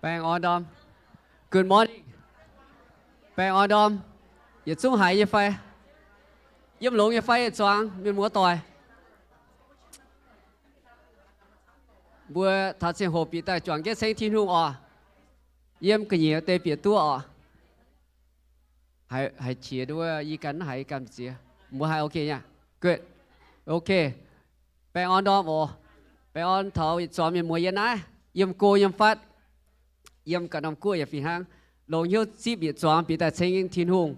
Baengh orn ndorm. Good morning. Baengh orn ndorm. Yietc zungv haiz nyei fai? Yiem longx nyei fai yietc zuangx mienh muoz doic? Mbuo taux ziangh hoc bieqc daaih juangc jienv ceng Tin-Hungh oc. Yiem ga'nyiec deix bieqc duqv oc. Haiz, haiz qiex nduov, yie ganh haiz ganh ziex. Mbuo haiz ok nyei? Good. Ok. Baengh orn ndorm oc. Baengh orn taux yietc zuangx mienh muoz yiem naaiv, yiem go yiem fatv, yiem ganh norm guoqv yaac fih hnangv. Longc hnyouv zipv yietc zuangx bieqc daaih ceng Tin-Hungh.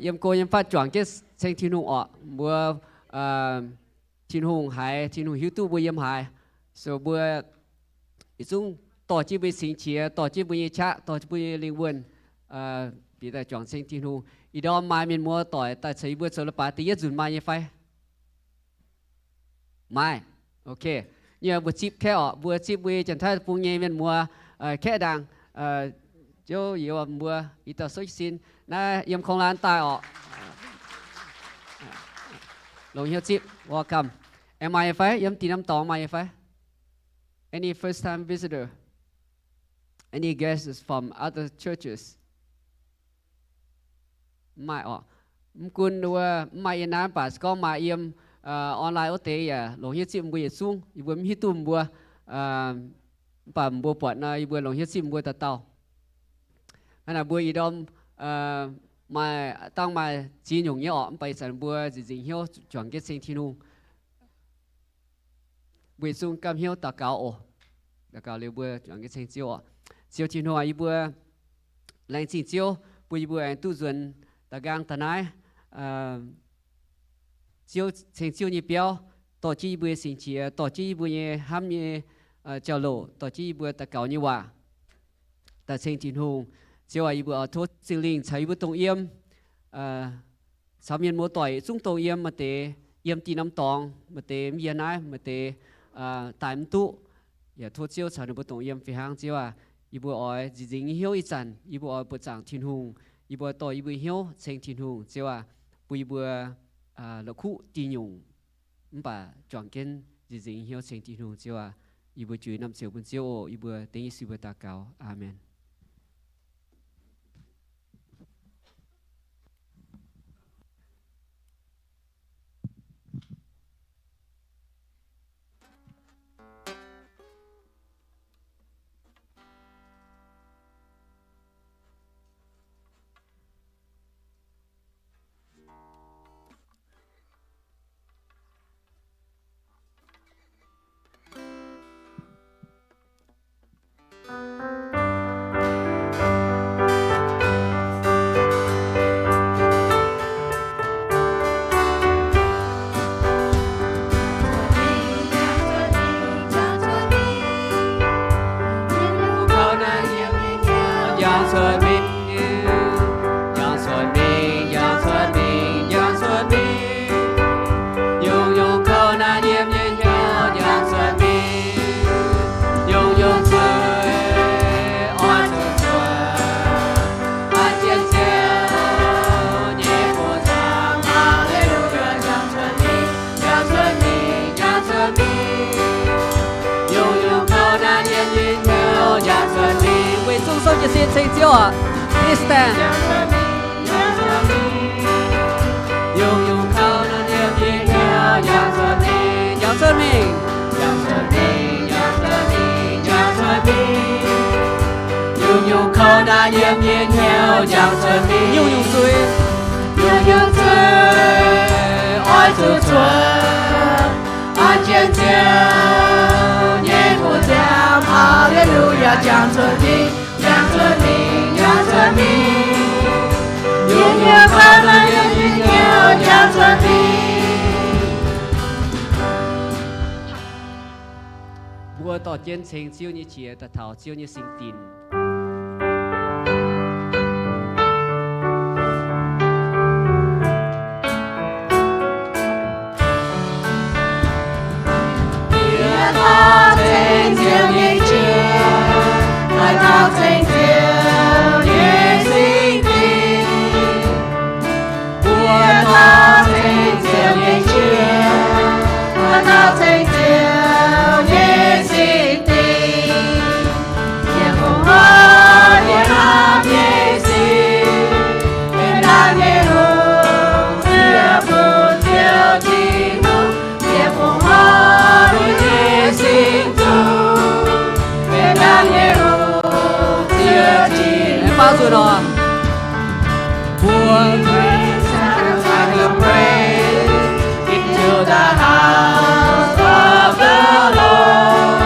Yiem go yiem fatv juangc jienv ceng Tin-Hungh oc. Mbuo Tin-Hungh haiz, Tin-Hungh hiuv duqv mbuo yiem haaix. So mbuo yietc zungv dorh jienv mbuo nyei singx qiex, dorh jienv mbuo nyei qaqv, dorh jienv mbuo nyei lingh wuonh bieqc daaih juangc ceng Tin-Hungh. Ih ndorm maaih mienh muoz doic daaih caux yie mbuo zoux leiz-baaix da'yietv nzunc maaih nyei fai? Maaih. Ok. Nyei mbuo zipv kaeqv oc. Mbuo zipv mbuo Janx-Taiv Deic-Bung nyei mienh muoz kaeqv ndaangc. Ziouv yie mbuo, i dauh souv jiez sin naaiv yiem Kong Lan daaih oc. Longc hnyouv zipv. Welcome. Aengx maaih nyei fai? Yiem dinh norm dorngx maaih nyei fai? Any first time visitor? Any guests from other churches? Mv maaih oc. Mv gunv wuov mv maaih yiem naaiv, mv baac se gorngv maaih yiem online wuov deix yaac longc hnyouv zipv mbuo yietc zungv. Yie mbuo mv hiuv duqv mbuo, mv baac mbuo buatc nor yie mbuo longc hnyouv zipv mbuo dauh dauh. Hnangv naaic mbuo ih ndorm maaih, dangh maaih ziex nyungc nyei oc, mv baac ih zanc mbuo nzieqc nzingc hnyouv juangc jienv ceng Tin-Hungh. Mbuo yietc zungv gamh hnyouv daux gaux oc. Daux gaux liuz mbuo juangc jienv ceng Ziouv oc. Ziouv Tin-Hungh aac, yie mbuo laengz zingh Ziouv bun yie mbuo aengx duqv nzuonx da'nqaang da'naaiv, Ziouv, ceng Ziouv nyei biauv, dorh jienv yie mbuo nyei singx qiex, dorh jienv yie mbuo nyei hnamv nyei jauv-louc, dorh jienv yie mbuo daux gaux nyei waac daaih ceng Tin-Hungh. Ziouv aac, yie mbuo oix tov Singx Lingh caux yie mbuo dongh yiem, caux mienh muoz doic yietc zungv dongh yiem, maaih deix yiem dinh norm dorngx, maaih deix mv yiem naaiv, maaih deix daaih mv duqv. Yaac tov Ziouv caux ninh mbuo dongh yiem fih hnangv. Ziouv aac, yie mbuo oix nzieqc nzingc nyei hnyouv ih zanc, yie mbuo oix buoqc zaangc Tin-Hungh, yie mbuo dorh yie mbuo hnyouv ceng Tin-Hungh. Ziouv aac, bun yie mbuo la'kuqv diuh nyungc, mv baac juangc jienv nzieqc nzingc nyei hnyouv ceng Tin-Hungh. Ziouv aac, yie mbuo jiex norm ziouc bun Ziouv oc. Yie mbuo dengv Yesu mbuo daux gaux. Aamen. Weic zuqc souv jiez sin ceng Ziouv oc. Please stand. Yungh yungc kouv naaiv yiem nyei hnyouv jangx cuotv mingh, jangx cuotv mingh, jangx cuotv mingh, jangx cuotv mingh. Yungh yungc kouv naaiv yiem nyei hnyouv jangx cuotv mingh, yungh yungc zuiz, yungh yungc zuiz oix zuqc cuotv. An jienv Ziouv nyei mbuox ziangx, Aa^le^lu^yaa, jangx cuotv mingh, jangx cuotv mingh, jangx cuotv mingh. Yungh yungc kouv naaiv yiem nyei hnyouv jangx cuotv mingh. Mbuo dorh jienv ceng Ziouv nyei qiex daaih taux Ziouv nyei singx dinc. Yie dorh ceng Ziouv nyei qiex daaih taux ceng Ziouv nyei singx dinc. Mbuo dorh ceng Ziouv nyei qiex daaih taux ceng Ziouv nyei singx dinc. Yie kungx Hold on. We'll bring sacrifice of praise into the house of the Lord.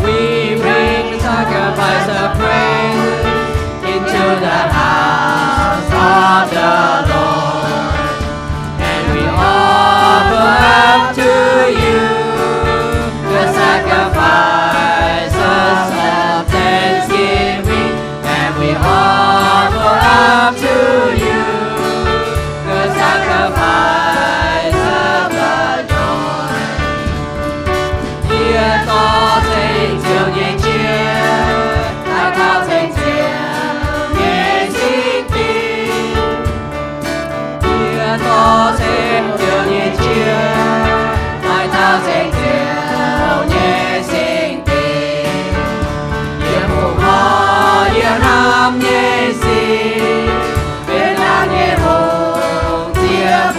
We bring sacrifice of praise into the house of the Lord. And we offer up to you the sacrifices of thanksgiving. And we offer up to you the sacrifice of the joy. Yie dorh ceng Ziouv nyei qiex daaih taux ceng Ziouv nyei singx fim. Yie dorh ceng Ziouv nyei qiex daaih taux ceng Ziouv nyei singx fim. Yie fongc horc yie hnamv nyei singx, benx dangh nyei hungh, Ziouv,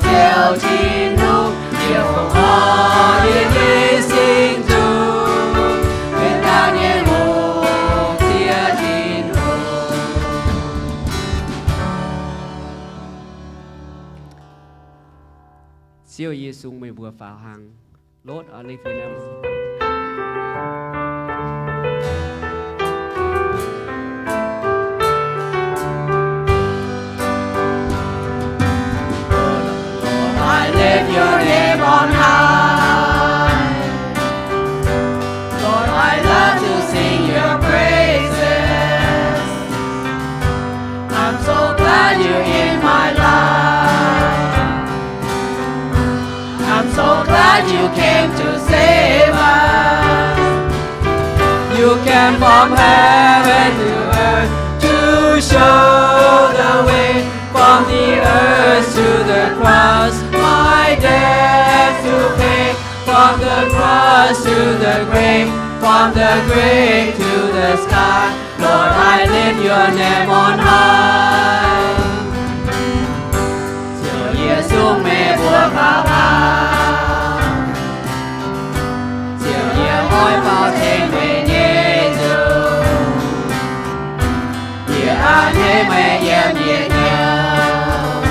Ziouv Tin-Hungh. Yie fongc horc yie nyei singx Ziouv, benx dangh nyei hungh, Ziouv Tin-Hungh. Ziouv Yesu, meih mbuo faaux hlang. Lord, I lift your name. Lord, I lift your name on high. Lord, I love to sing your praises. I'm so glad you're in my life. I'm so glad you came to save us. You came from heaven to earth to show the way. From the earth to the cross, my debt to pay. From the cross to the grave, from the grave to the sky. Lord, I lift your name on high. Ziouv Yesu, meih mbuo faaux hlang. Ziouv, yie oix faaux ceng meih nyei nzunc. Yie a'hneiv meih yiem yie nyouz.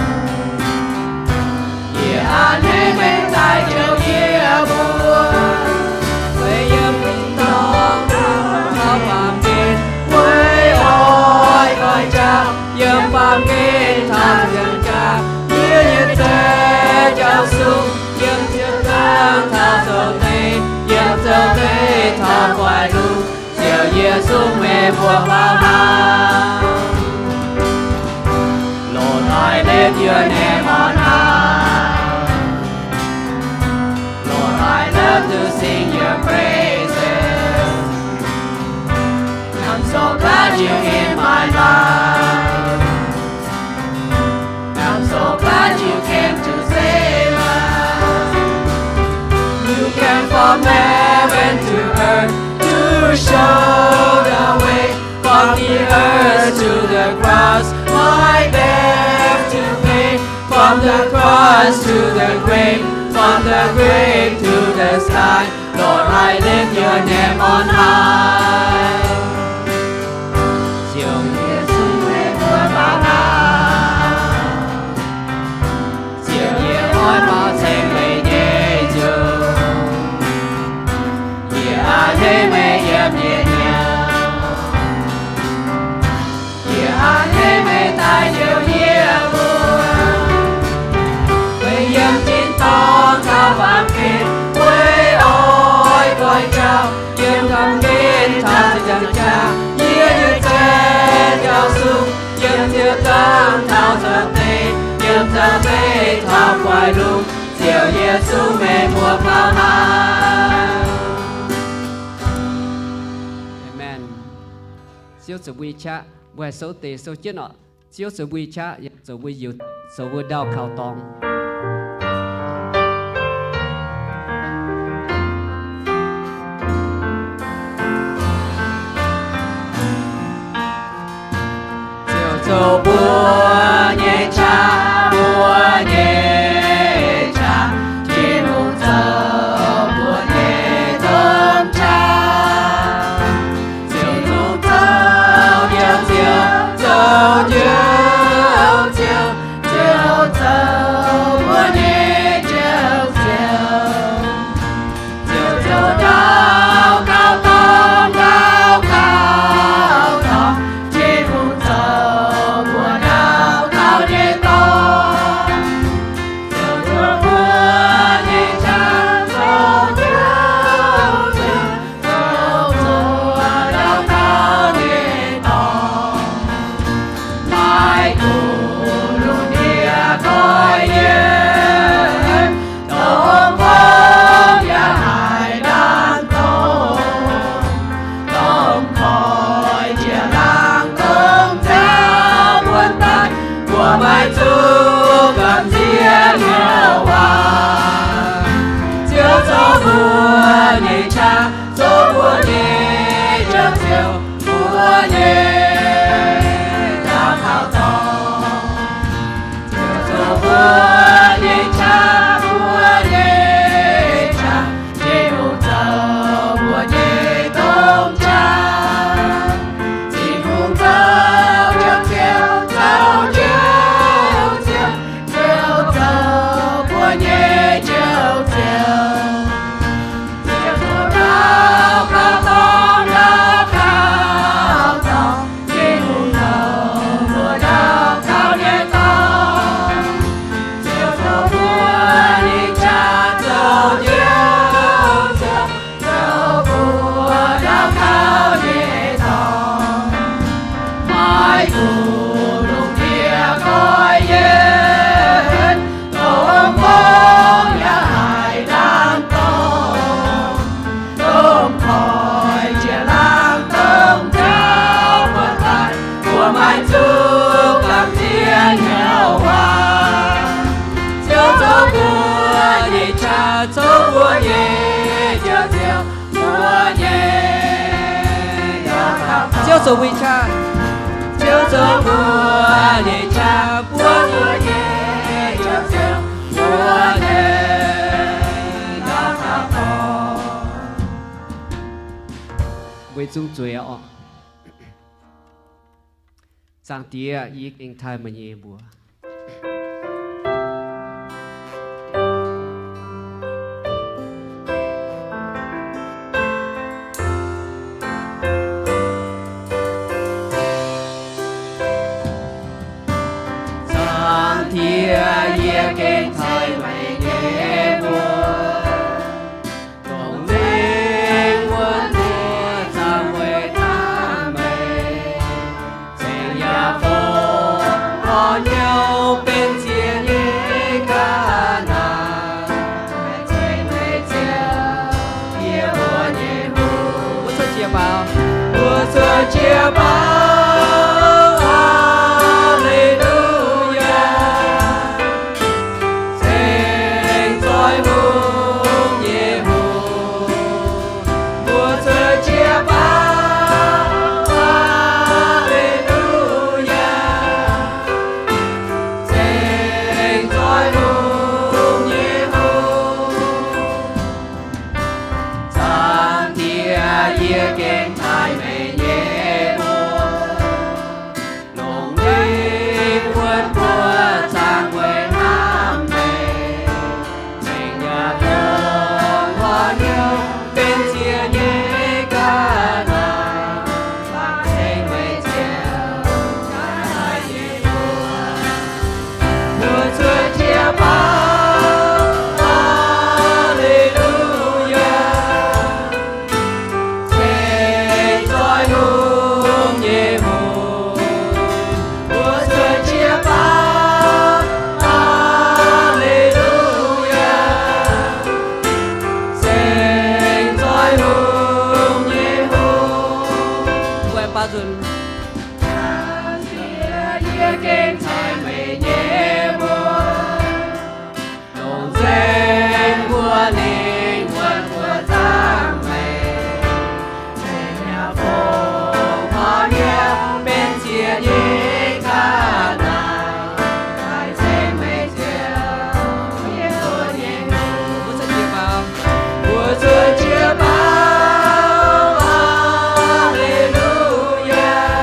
Yie a'hneiv meih daaih njoux yie mbuo. Weic yiem tin-dorngh taux baamh gen, weic oix goiv jauv yiem baamh gen taux nzienx jaax. Yie nyei zei jauv sung yiem ziepc zungv taux zoux deix, yiem zoux deix taux guaix lungh. Ziouv Yesu, meih mbuo faaux hlang. Lord, I lift your name on high. Lord, I love to sing your praises. I'm so glad you're in my life. I'm so glad you came to save us. You came from heaven to earth to show the way. From the earth to the cross, my debt to pay. From the cross to the grave, from the grave to the sky. Lord, I lift your name on high. Ziouv Yesu, meih mbuo faaux hlang. Ziouv, yie oix faaux ceng meih nyei nzunc. Yie a'hneiv meih yiem yie nyouz. Yie a'hneiv meih daaih njoux yie mbuo. Weic yiem tin-dorngh taux baamh gen, weic oix goiv jauv yiem baamh gen taux nzienx jaax. Yie nyei zei jauv sung yiem ziepc zungv taux zoux deix, yiem zoux deix taux guaix lungh. Ziouv Yesu, meih mbuo faaux hlang. Amen. Ziouv zoux mbuo qaqv, mbuo haih souv deix souv jienv oc. Ziouv zoux mbuo qaqv, yaac zoux mbuo youz, zoux mbuo ndau kaux dorngx. Ziouv zoux mbuo nyei qaqv, mbuo nyei qaqv, Tin-Hungh zoux mbuo nyei domh qaqv. Ziouv Yesu zoux hnyouv zuqc gamh nziex hnyouv waac. Ziouv zoux mbuo nyei qaqv, zoux mbuo nyei jauv-ziouv, mbuo nyei daux gaux dorngx. Ziouv zoux mbuo nyei qaqv, mbuo nyei qaqv, Tin-Hungh zoux mbuo nyei domh qaqv. Tin-Hungh zoux jauv-ziouv, zoux jauv-ziouv, Ziouv zoux mbuo nyei jauv-ziouv. Ziouv zoux daux gaux dorngx, daux gaux dorngx, Tin-Hungh zoux mbuo daux gaux nyei dorngx. Ziouv zoux mbuo nyei qaqv, zoux jauv-ziouv, zoux mbuo daux gaux nyei dorngx. Maiv dungx lungh ndiev goiv yienx, dongh mbong yaac haih ndaam dorngx. Dongh koiv jiex laangz, dongh jauv buatc daaih, mbuo maiv zuqc gamh nziex hnyouv waac. Ziouv zoux mbuo nyei qaqv, zoux mbuo nyei jauv-ziouv, mbuo nyei daux gaux dorngx. Ziouv zoux mbuo nyei qaqv, Ziouv zoux mbuo nyei qaqv, mbuo, mbuo nyei jauv-ziouv, mbuo nyei daux gaux dorngx. Weic zuqc zueiz orqc. Zaangc Diex, yie gengh taaih meih nyei mbuox. Zaangc Diex, yie gengh taaih meih nyei mbuox. Dongh nzengc wuonh mbuo zaangc weic hnamv meih, ceng yaac fongc lorz hnyouv benx ziex nyei ga'naaiv. Ceng meih Ziouv, yie mbuo nyei Hungh. Mbuo cuotv jiex baaux. Mbuo cuotv jiex baaux. Aa^le^lu^yaa. Ceng zoih hungh nyei Hungh, mbuo cuotv jiex baaux. Aa^le^lu^yaa. Ceng zoih hungh nyei Hungh. Zaangc Diex, yie gengh taaih meih nyei mbuox. Longc nzengc wuonh mbuo zaangc weic hnamv meih, ceng yaac fongc lorz hnyouv benx ziex nyei ga'naaiv. Ceng meih Ziouv, taaih nyei mbuox. Mbuo cuotv jiex baaux. Aa^le^lu^yaa. Ceng zoih hungh nyei Hungh, mbuo cuotv jiex baaux. Aa^le^lu^yaa. Ceng zoih hungh nyei Hungh. Mbuo baaux nzunc. Yie gengh taaih meih nyei mbuox. Dongh nzengc mbuo lingh wuonh mbuo zaangc meih, ceng yaac fongc lorz hnyouv benx ziex nyei ga'naaiv. Ceng meih Ziouv, yie mbuo nyei Hungh. Mbuo cuotv jiex baaux. Mbuo cuotv jiex baaux. Aa^le^lu^yaa.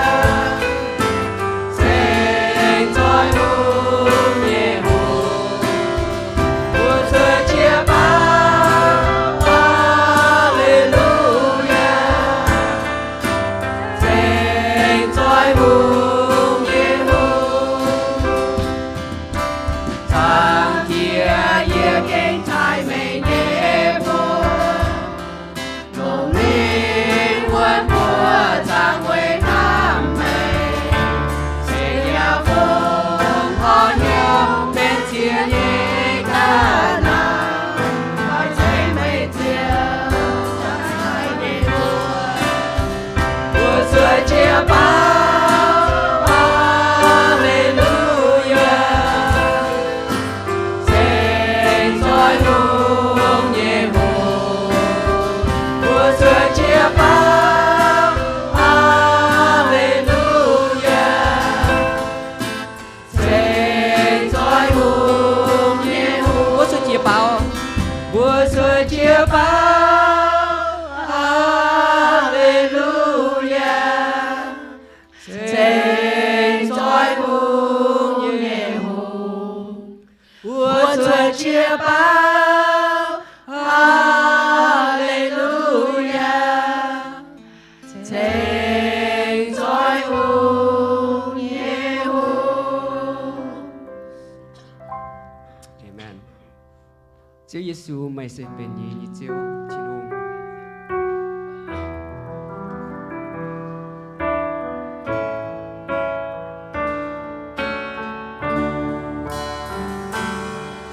Ziouv Yesu, meih se benx yie nyei Ziouv Tin-Hungh.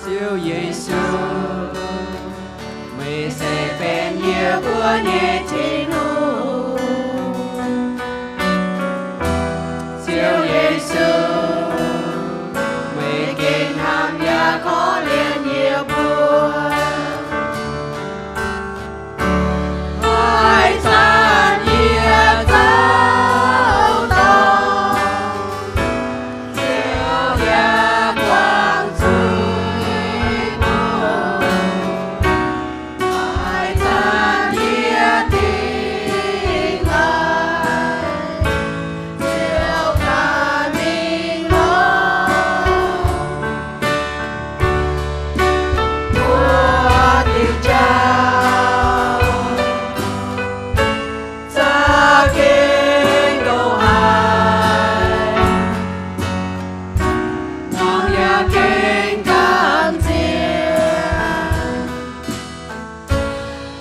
Ziouv Yesu, meih se benx yie mbuo nyei Tin-Hungh. Ziouv Yesu, meih gengh hnamv yaac korv-lienh yie mbuo. Haaix zanc yie zauh dorngx, Ziouv yaac guangc zuiz bun. Haaix zanc yie dingh laaix, Ziouv ganh mingh lorz. Mbuo diuc jauv za'gengh ndongc haaix, muangx yaac gengh gamh nziex.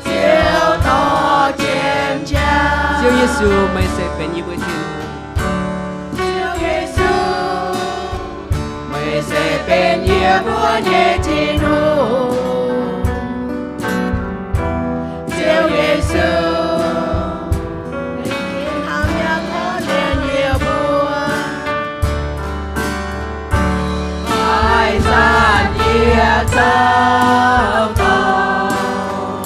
Ziouv dorh jienv jauv. Ziouv Yesu, meih se benx yie mbuo Tin-Hungh. Ziouv Yesu, meih se benx yie mbuo nyei Tin-Hungh. Ziouv Yesu, meih gengh hnamv yaac korv-lienh yie mbuo. Haaix zanc yie zauh dorngx,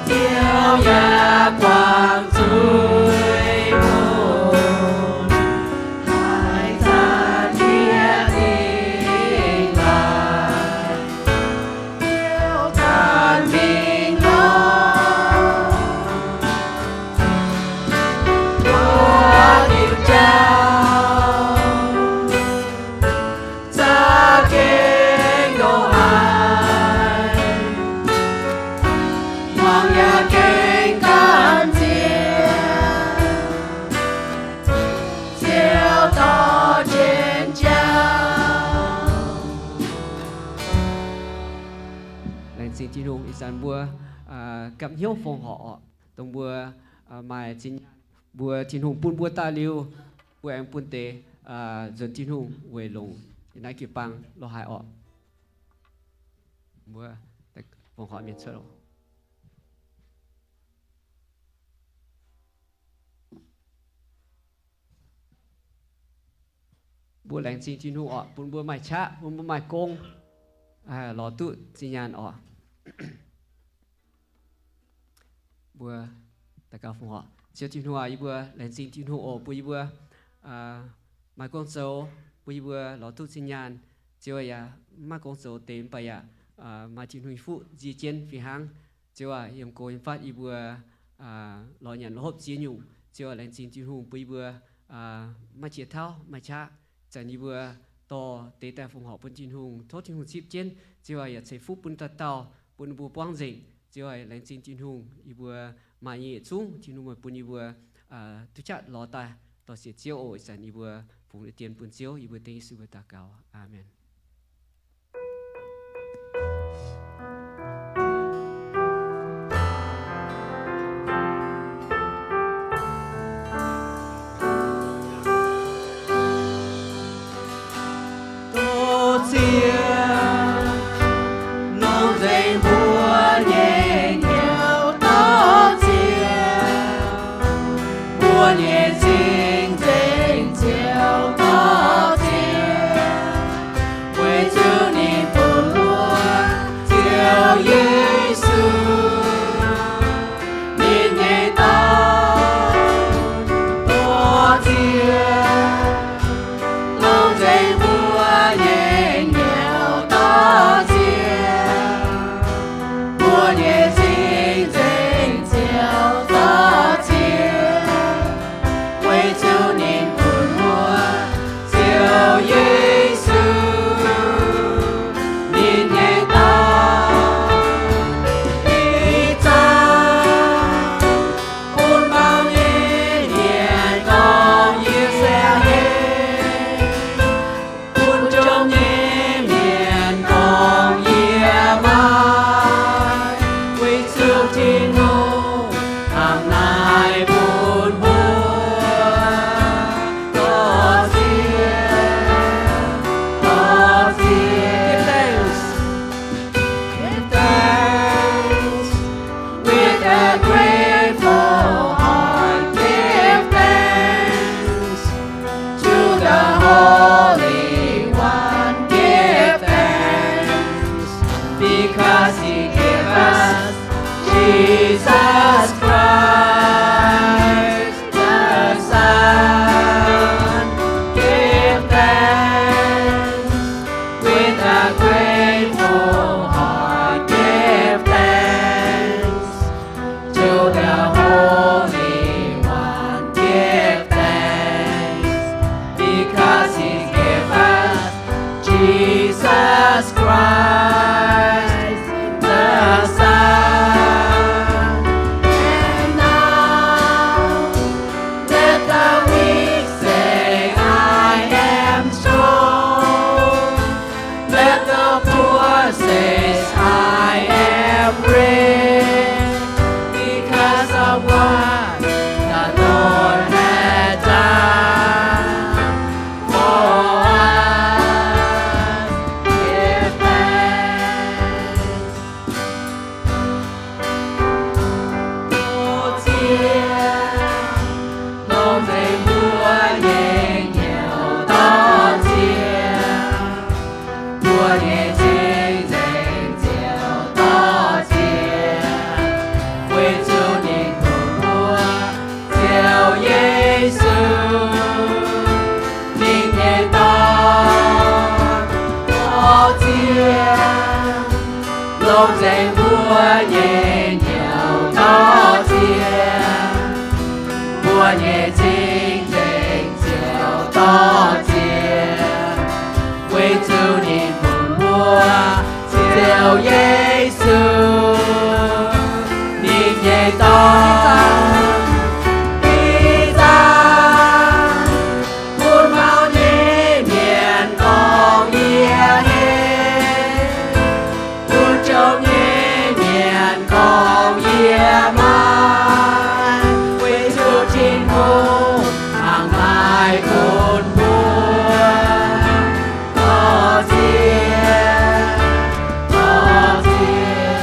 Ziouv yaac guangc zuiz bun. Haaix zanc yie dingh laaix, Ziouv ganh mingh lorz. Mbuo diuc jauv za'gengh ndongc haaix, muangx yaac gengh gamh nziex. Ziouv dorh jienv jauv. Laengz zingh Tin-Hungh, ih zanc mbuo gapv hnyouv fongc horc oc, dongh mbuo maaih zinh nyaanh mbuo Tin-Hungh bun mbuo daaih liuz, mbuo aengx bun deix nzuonx Tin-Hungh weic longc naaiv jiu-baang lo haaix orqc. Mbuo fongc horc mienh cuotv oc. Mbuo laengz zingh Tin-Hungh oc, bun mbuo maaih qaqv, bun mbuo maaih gong, lorz duqv zinh nyaanh oc. Mbuo daux gaux fongc horc. Ziouv Tin-Hungh aac, yie mbuo laengz zingh Tin-Hungh oc, bun yie mbuo maaih gong zoux, bun yie mbuo lorz duqv zinh nyaanh. Ziouv aac, yaac maiv maaih gong zoux deix mv baac yaac maaih Tin-Hungh nyei fuqv nzie jienv fih hnangv. Ziouv aac, yiem go yiem fatv yie mbuo lorz nyanc lorz hopv ziex nyungc. Ziouv aac, laengz zingh Tin-Hungh bun yie mbuo maaih qiex tauv maaih qaqv. Zanc yie mbuo dorh deix daaih fongc horc bun Tin-Hungh, tov Tin-Hungh zipv jienv. Ziouv aac, yaac ceix fuqv bun dauh dauh, bun ninh mbuo buangv nzengc. Ziouv aac, laengz zingh Tin-Hungh, yie mbuo maaih nyei yietc zungv Tin-Hungh meih bun yie mbuo duqv qaqv lorz daaih dorh siec Ziouv oc. Ih zanc yie mbuo fungx deix dien bun Ziouv, yie mbuo dengv Yesu mbuo daux gaux. Aamen. Tov Ziouv, longc nzengc mbuo nyei hnyouv, tov Ziouv, mbuo nyei cing-nzengc Ziouv, tov Ziouv. Mbuo nyei cing-nzengc ziouc dorh ziec, weic zuqc ninh kungx mbuo Ziouv Yesu, ninh nyei Dorn, dorh ziec. Longc nzengc mbuo nyei hnyouv dorh ziec, mbuo nyei cing-nzengc ziouc dorh ziec, weic zuqc ninh kungx mbuo Ziouv Yesu, ninh nyei Dorn. Ih zanc bun mauv nyei mienh gorngv yie hei, bun jou nyei mienh gorngv yie maaiz, weic zuqc Tin-Hungh hnangv naaiv bun mbuo. Dorh ziec, dorh ziec.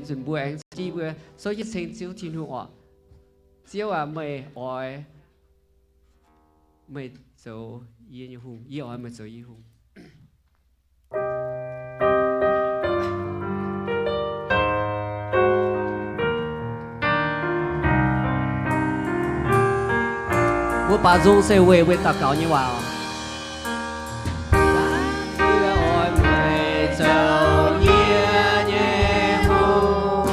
Nzunc mbuo aengx div mbuo souv jienv ceng Ziouv Tin-Hungh oc. Ziouv aac, meih oix, meih zoux yie nyei hungh, yie oix meih zoux yie hungh. Mbuo baaux nzung se weic, weic daux gaux nyei waac oc. Yie oix meih zoux yie nyei hungh,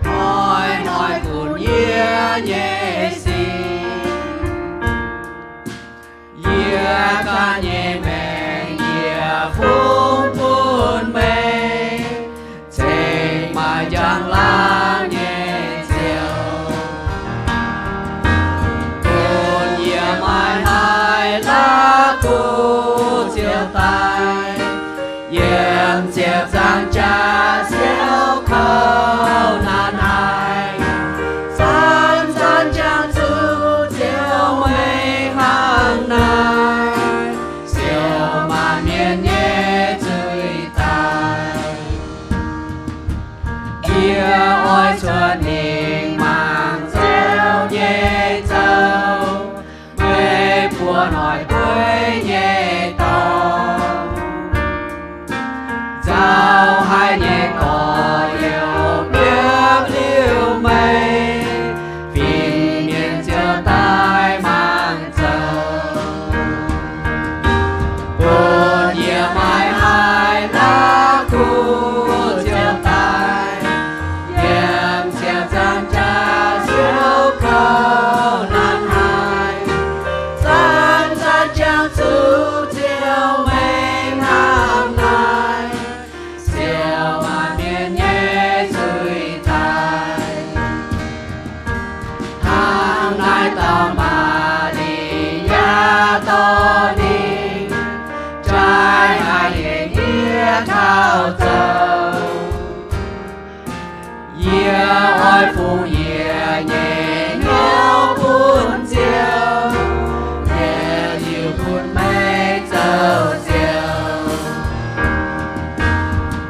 hnoi-hnoi gunv yie nyei sic. Yie ganh nyei maengc yie fungx bun meih, cingx maaih njang-laangc nyei Ziouv, bun yie maiv haih la'kuqv ziouc daic. Yiem ziepc nzaangc jaax siouc kouv naanc haic, zanc-zanc jangx zuqc Ziouv meih hnangv naaiv siou maanc mienh nyei zuiz daic. Yie oix cuotv mingh mangc Ziouv nyei zoux, meih buoz noic gueiv nyei dorngx. Nzauh haic nyei gorx-youz biopv liuz meih, fin-mienh ziouc daaih mangc zoux, bun yie maiv haih la'kuqv ziouc daic. Yiem ziepc nzaangc jaax siouc kouv naanc haic, zanc-zanc jangx zuqc Ziouv meih hnangv naaiv siou maanc mienh nyei zuiz daic. Hnangv naaiv dauh Maa^li^yaa dorh ninh, jaaix haic nyei ndiev taux zoux. Yie oix fungx yie nyei hnyouv bun Ziouv, yietc liuz bun meih zoux Ziouv,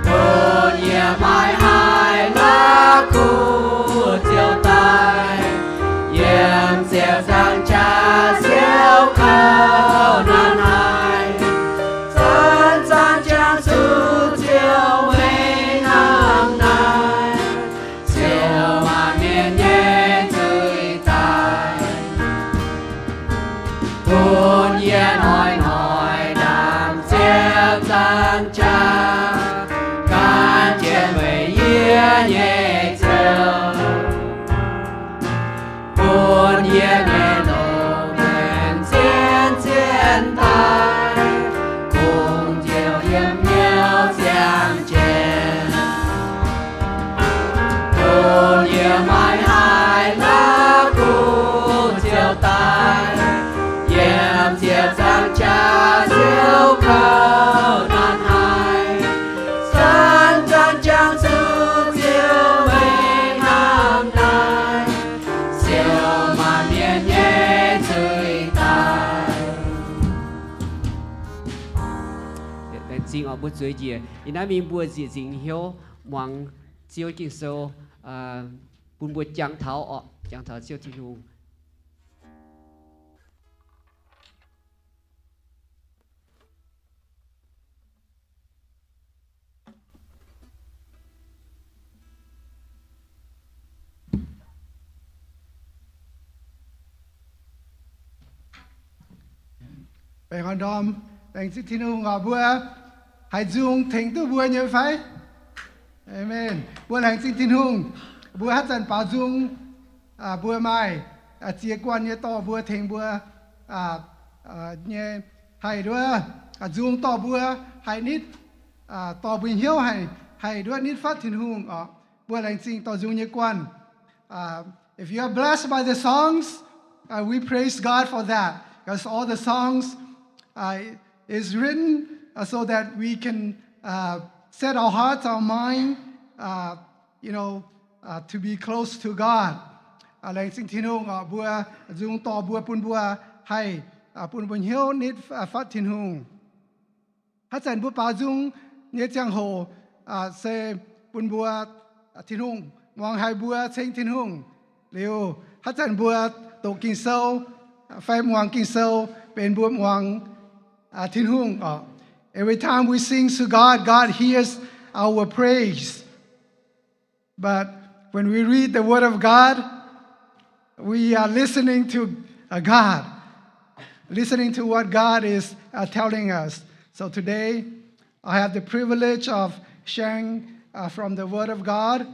bun yie maiv haih la'kuqv ziouc daic. Yiem ziepc nzaangc jaax siouc kouv naanc haic, zanc-zanc jangx zuqc Ziouv meih hnangv naaiv siou maanc Mbuo zueiz njiec. Ih naaiv mingh mbuo nzieqc nzingc hnyouv muangx Ziouv Ging-Sou, bun mbuo jangx taux orqc, jangx taux Ziouv Tin-Hungh. Baengh orn ndorm, laengz zingh Tin-Hungh oc, mbuo haih nzung tengx duqv mbuo nyei fai? Aamen. Mbuo laengz zingh Tin-Hungh, mbuo haaix zanc baaux nzung, mbuo maaih ziex guanh nyei dorh mbuo tengx mbuo nyei, haih nduov nzung dorh mbuo, haih nitv, dorh mbuo hnyouv haih nduov nitv fatv Tin-Hungh oc. Mbuo laengz zingh dorh nzung nyei guanh. If you are blessed by the songs, uh, we praise God for that, because all the songs, uh, is written, uh, so that we can, uh, set our hearts, our mind, uh, you know, uh, to be close to God. Uh, laengz zingh Tin-Hungh oc, mbuo nzung dorh mbuo, bun mbuo haih, uh, bun mbuo hnyouv nitv, uh, fatv Tin-Hungh. Haaix zanc mbuo baaux nzung nyei ziangh hoc, se bun mbuo, Tin-Hungh muangx haiz mbuo ceng Tin-Hungh. Liuz haaix zanc mbuo doqc Ging-Sou fai muangx Ging-Sou benx mbuo muangx Tin-Hungh oc. Every time we sing to God, God hears our praise. But when we read the Word of God, we are listening to, uh, God, listening to what God is, uh, telling us. So today, I have the privilege of sharing, uh, from the Word of God.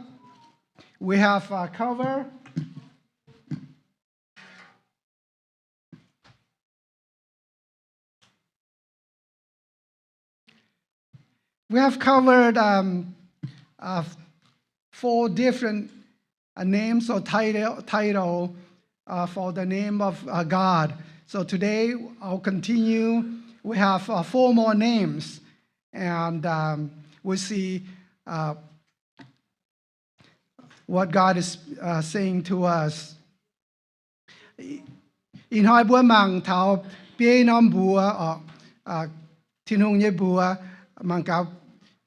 We have, uh, covered We have covered, um, uh, four different, uh, names or title, title, uh, for the name of, uh, God. So today I'll continue. We have, uh, four more names, and, um, we'll see, uh, what God is, uh, saying to us. Ih hnoi mbuo mangc taux biei norm mbuox oc, Tin-Hungh nyei mbuox, mangc gaax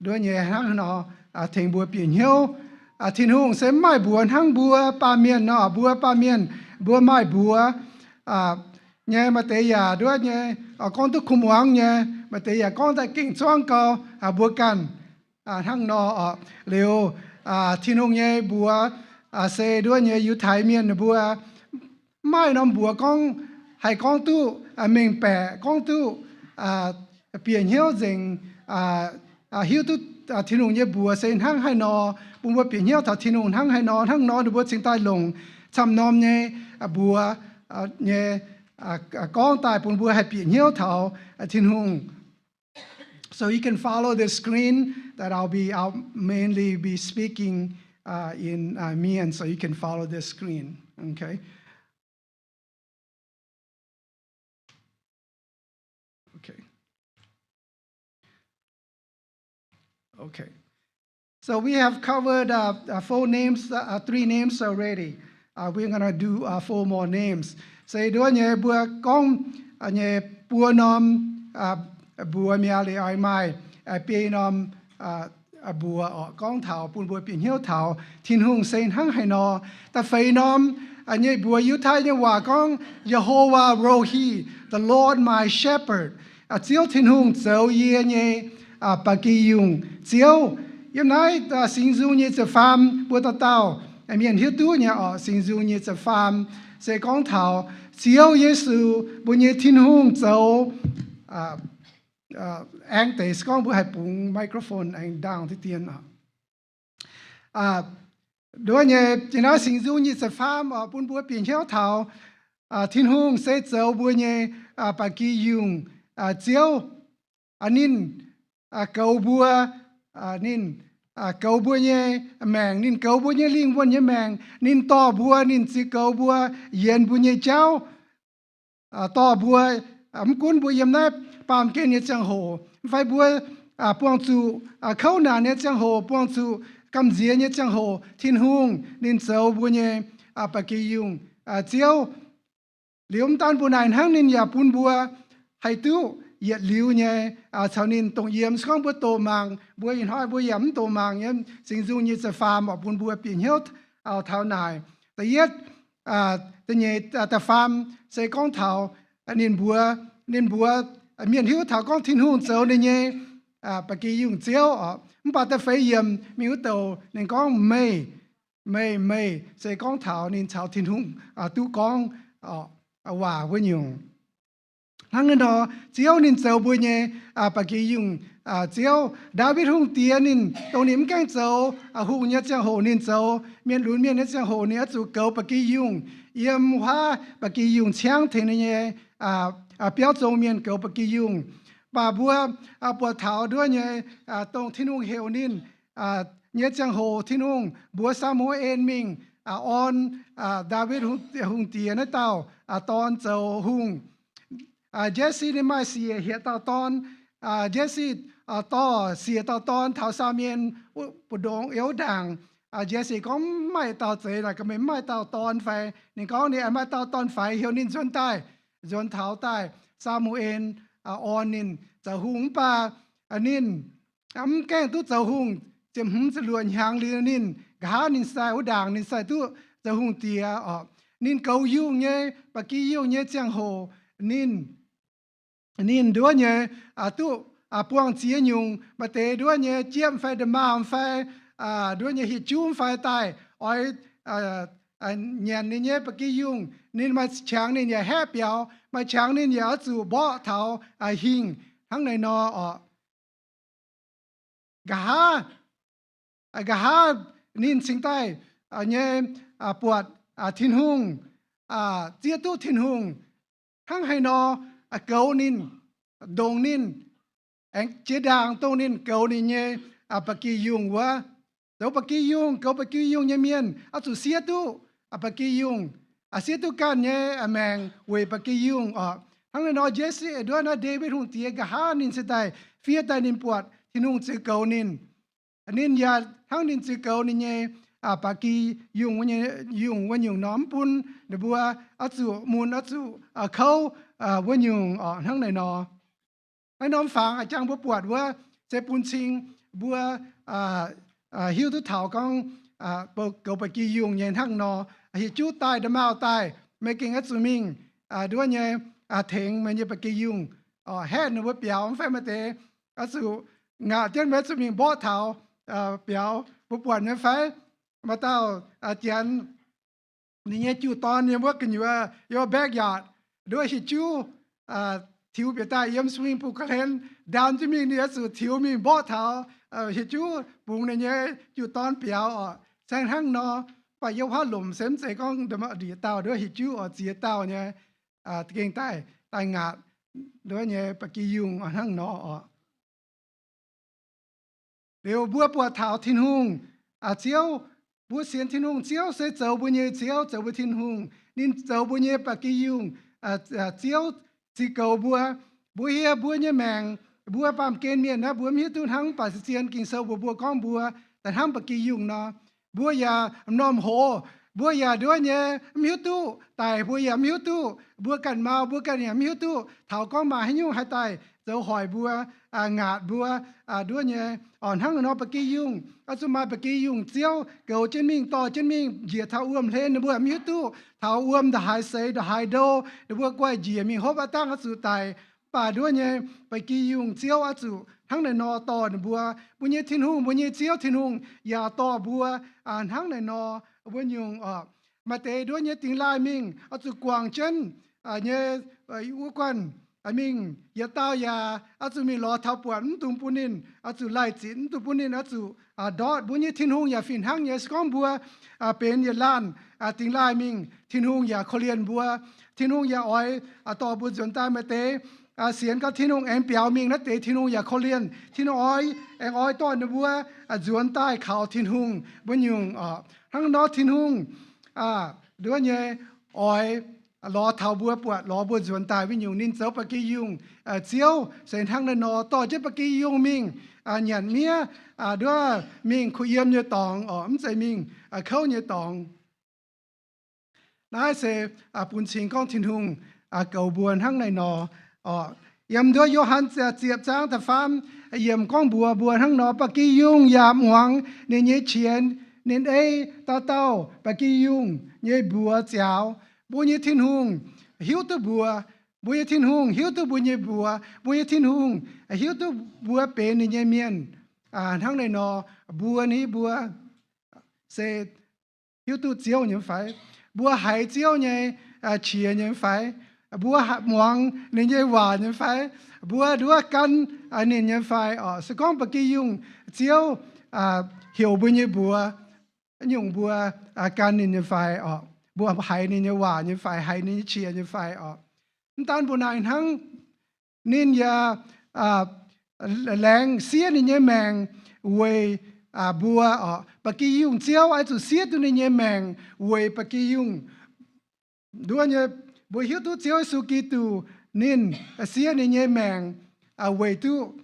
nduov nyei hnangv haaix nor tengx mbuo bieqc hnyouv. Tin-Hungh se mv maaih mbuox hnangv mbuo baamh mienh nor, mbuo baamh mienh mbuo maaih mbuox nyei, maaih deix yaac nduov nyei, gorngv duqv kuh muangx nyei, maaih deix yaac gorngv daaih gengh zuangv gau, mbuo ganh hnangv nor oc. Liuz, Tin-Hungh nyei mbuox se nduov nyei Yiutai Mienh mbuo mv maaih norm mbuox gorngv haih gorngv duqv mengh baeqc, gorngv duqv bieqc hnyouv nzengc, hiuv duqv Tin-Hungh nyei mbuox se hnangv haaix nor, bun mbuo bieqc hnyouv taux Tin-Hungh hnangv haaix nor, hnangv nor ninh mbuo cingx daaih longc camv norm nyei mbuox nyei gorngv daaih bun mbuo haih bieqc hnyouv taux Tin-Hungh. So you can follow the screen that I'll be, I'll mainly be speaking, uh, in, uh, Mien, so you can follow the screen, okay? Okay. Okay. So we have covered, uh, uh, four names, uh, uh, three names already. Uh, we're gonna do, uh, four more names. Se nduov nyei mbuo gorngv, uh, nyei buo norm, uh, mbuox mi'aqv, liuz oix maaih, uh, biei norm, uh, mbuox oc, gorngv taux bun mbuo bieqc hnyouv taux Tin-Hungh se hnangv haaix nor. Da'feix norm nyei mbuox Yiutai nyei waac gorngv, Jehovah Rohi, the Lord my shepherd. Ziouv Tin-Hungh zoux yie nyei ba'gi yungh. Ziouv, yiem naaiv Singx Nzung nyei ziepc faam mbuo dauh dauh mienh hiuv duqv nyei oc, Singx Nzung nyei ziepc faam se gorngv taux Ziouv Yesu mbuo nyei Tin-Hungh zoux, aengx deix se gorngv mbuo haih bungx microphone aengx down diqv dien oc. Nduov nyei, yiem naaiv Singx Nzung nyei ziepc faam oc, bun mbuo bieqc hnyouv taux Tin-Hungh se zoux mbuo nyei ba'gi yungh. Ziouv, ninh goux mbuo, ninh goux mbuo nyei maengc, ninh goux mbuo nyei lingh wuonh nyei maengc, ninh dorh mbuo, ninh ziux goux mbuo, yienx mbuo nyei jauv, dorh mbuo, mv gunv mbuo yiem naaiv baamh gen nyei ziangh hoc, mv fai mbuo buangh zuqc kouv naanc nyei ziangh hoc, buangh zuqc gamh nziex nyei ziangh hoc, Tin-Hungh ninh zoux mbuo nyei ba'gi yungh. Ziouv, liuz mv daan mbuo naaic hnangv, ninh yaac bun mbuo haih duqv yietc liuz nyei caux ninh dongh yiem. Se gorngv mbuo doqc mangc, mbuo ih hnoi mbuo yaac mv doqc mangc nyei, Singx Nzung nyei da'faam oc, bun mbuo bieqc hnyouv taux naaic. Da'yietv, da'nyeic, da'faam se gorngv taux ninh mbuox, ninh mbuox mienh hiuv taux gorngv Tin-Hungh zoux ninh nyei ba'gi yungh Ziouv oc. Mv baac da'feix yiemc mingh wuov douc ninh gorngv meih, meih, meih, se gorngv taux ninh caux Tin-Hungh duqv gorngv waac wuov nyungc. Hnangv naaiv nor, Ziouv ninh zoux mbuo nyei ba'gi yungh Ziouv. Ndaawitv Hungh Diex ninh, dongh ninh mv gaengh zoux hungh nyei ziangh hoc, ninh zoux mienh lunx mienh nyei ziangh hoc, ninh oix zuqc goux ba'gi yungh, yiem huaav ba'gi yungh ciangv tengx ninh nyei biauv zong mienh goux ba'gi yungh. Mv baac mbuo buatc taux nduov nyei, dongh Tin-Hungh heuc ninh nyei ziangh hoc, Tin-Hungh mbuox Saa^mu^en mingh orn Ndaawitv Hungh Diex naaiv dauh dorn zoux hungh. Jetc^si ninh maaih siec hietc dauh dorn. Jetc^si dorh siec dauh dorn taux Saa^mu^en mbu'ndongx wuov ndaangc. Jetc^si gorngv, Mv maaih dauh zeiz naaic, ga'meix mv maaih dauh dorn fai? Ninh gorngv, Ninh aengx maaih dauh dorn faix, heuc ninh nzuonx daaih. Nzuonx taux daaih, Saa^mu^en orn ninh zoux hungh. Mv baac ninh mv gaengh duqv zoux hungh, ziepc hmz ziepc luoqc hnyangx liuz ninh, nqa'haav ninh sai wuov ndaangc ninh sai duqv zoux hungh diex oc. Ninh goux yungh nyei, ba'gi yungh nyei ziangh hoc, ninh, ninh nduov nyei duqv buangh ziex nyungc. Maaih deix nduov nyei jiem fai nda'maauh fai nduov nyei hieh juv fai daaih oix nyanc ninh nyei ba'gi yungh. Ninh maaih qangx ninh yaac haeqv biaux, maaih qangx ninh yaac oix zuqc mborqv taux hingh. Hnangv naaiv nor oc. Nqa'haav, nqa'haav ninh cingx daaih nyei buatc Tin-Hungh, zieqv duqv Tin-Hungh hnangv haaix nor goux ninh, ndongc ninh, aengx jiex ndaangc dongh ninh goux ninh nyei ba'gi yungh wuov. Zoux ba'gi yungh, goux ba'gi yungh nyei mienh oix zuqc siev duqv ba'gi yungh, siev duqv ganh nyei maengc weic ba'gi yungh oc. Hnangv naaiv nor Jetc^si nduov naaiv Ndaawitv Hungh Diex nqa'haav ninh cingx daaih fiev daaih ninh buatc Tin-Hungh ziouc goux ninh. Ninh yaac hnangv ninh ziouc goux ninh nyei ba'gi yungh, yungh wuov nyungc nor, mv bun ninh mbuo oix zuqc mun, oix zuqc kouv wuov nyungc oc. Hnangv naaiv nor, naaiv norm fangx jangx mbuo buatc wuov se bun cing mbuo hiuv duqv taux gorngv goux ba'gi yungh nyei hnangv nor, hieh juv daaih, nda'maauh daaih, meih gengh oix zuqc mingh nduov nyei tengx meih nyei ba'gi yungh, haeqv ninh mbuo biaux. Mv fai maaih deix oix zuqc ngaatc jienv, meih oix zuqc mingh mborqv taux biaux. Mbuo buatc nyei fai? Maaih dauh janx ninh nyei jiu-dorn yiem wuov gu'nyuoz, yiem wuov backyard, nduov hieh juv tiux bieqc daaih yiem swimming pool ga'hlen, ndaam jienv mingh, ninh oix zuqc tiux mingh mborqv taux hieh juv bungx ninh nyei jiu-dorn biaux oc. Saeng hnangv nor, mv baac yiem wuov lomc se mv zeiz gorngv ndiev dauh nduov hieh juv oc, ziex dauh nyei gengh daaih, daaih ngaatc nduov nyei ba'gi yungh hnangv nor oc. Liuz mbuo buatc taux Tin-Hungh Ziouv, mbuo sienx Tin-Hungh Ziouv se zoux mbuo nyei Ziouv, zoux mbuo Tin-Hungh. Ninh zoux mbuo nyei ba'gi yungh Ziouv, ziux goux mbuo. Mbuo hieh mbuo nyei maengc, mbuo baamh gen mienh naaiv mbuo mv hiuv duqv hnangv, mv baac se zien Ging-Sou mbuox mbuo gorngv mbuo daaih hnangv ba'gi yungh nor. Mbuo yaac m'normh hoz, mbuo yaac nduov nyei mv hiuv duqv daic, mbuo yaac mv hiuv duqv, mbuo ganh mau, mbuo ganh yaac mv hiuv duqv taux gorngv maaih haaix nyungc haih daaih zoux hoic mbuo, ngaatc mbuo nduov nyei. Hnangv naaiv nor ba'gi yungh, oix zuqc maaih ba'gi yungh Ziouv goux jienv mingh, dorh jienv mingh njiec taux wuom-hlen, ninh mbuo mv hiuv duqv taux wuom ndongc haaix seix ndongc haaix ndo, ninh mbuo guaih njiec mingh hopv aqv dangh oix zuqc daic. Mv baac nduov nyei ba'gi yungh Ziouv oix zuqc hnangv naaiv nor dorh ninh mbuo. Mbuo nyei Tin-Hungh, mbuo nyei Ziouv Tin-Hungh yaac dorh mbuo hnangv naaiv nor wuov nyungc oc. Maaih deix nduov nyei dingx laaih mingh oix zuqc guangc jienv nyei wuov guanh mingh, yietc dauh yaac oix zuqc mingh lorz taux buatc, mv dungx bun ninh oix zuqc laih zitc, mv dungx bun ninh oix zuqc ndortv. Mbuo nyei Tin-Hungh yaac fih hnangv nyei. Se gorngv mbuo benx yietc laanh dingx laaih mingh, Tin-Hungh yaac korv-lienh mbuo. Tin-Hungh yaac oix dorh mbuo nzuonx daaih. Maaih deix sienx gau Tin-Hungh aengx biaux mingh naaiv deix, Tin-Hungh yaac korv-lienh. Tin-Hungh oix, aengx oix dorh ninh mbuo nzuonx daaih kaux Tin-Hungh mbuo nyungc oc. Hnangv nor Tin-Hungh nduov nyei oix lorz taux mbuo, buatc lorz mbuo nzuonx daaih wuov nyungc. Ninh zoux ba'gi yungh Ziouv se hnangv naaiv nor dorh jienv ba'gi yungh mingh nyanc miev, nduov mingh kuh yiem nyei dorngx oc, mv zeiz mingh kouv nyei dorngx. Naaiv se bun cing gorngv Tin-Hungh goux mbuo hnangv naaiv nor oc. Yiem nduov Yo^han ziepc zaang da'faam yiemc gorngv mbuox mbuo hnangv nor, ba'gi yungh yaac muangx ninh nyei qiex ninh ei dauh dauh ba'gi yungh nyei mbuox ziaaux. Mbuo nyei Tin-Hungh hiuv duqv mbuox, mbuo nyei Tin-Hungh hiuv duqv mbuo nyei mbuox, mbuo nyei Tin-Hungh hiuv duqv mbuo benx ninh nyei mienh. Hnangv naaiv nor, mbuo ni mbuo se hiuv duqv Ziouv nyei fai? Mbuo haiz Ziouv nyei qiex nyei fai? Mbuo muangx ninh nyei waac nyei fai? Mbuo nduov gan ninh nyei fai orqc? Se gorngv ba'gi yungh Ziouv heuc mbuo nyei mbuox, nyungc mbuo gan ninh nyei fai orqc? Mbuo haiz ninh nyei waac nyei fai? Haiz ninh nyei qiex nyei fai orqc? Mv daan mbuo naaic hnangv, ninh yaac laengz siev ninh nyei maengc weic mbuo orqc? Ba'gi yungh Ziouv oix zuqc siev duqv ninh nyei maengc weic ba'gi yungh. Nduov nyei, mbuo hiuv duqv Ziouv Yesu Giduc ninh siev ninh nyei maengc weic duqv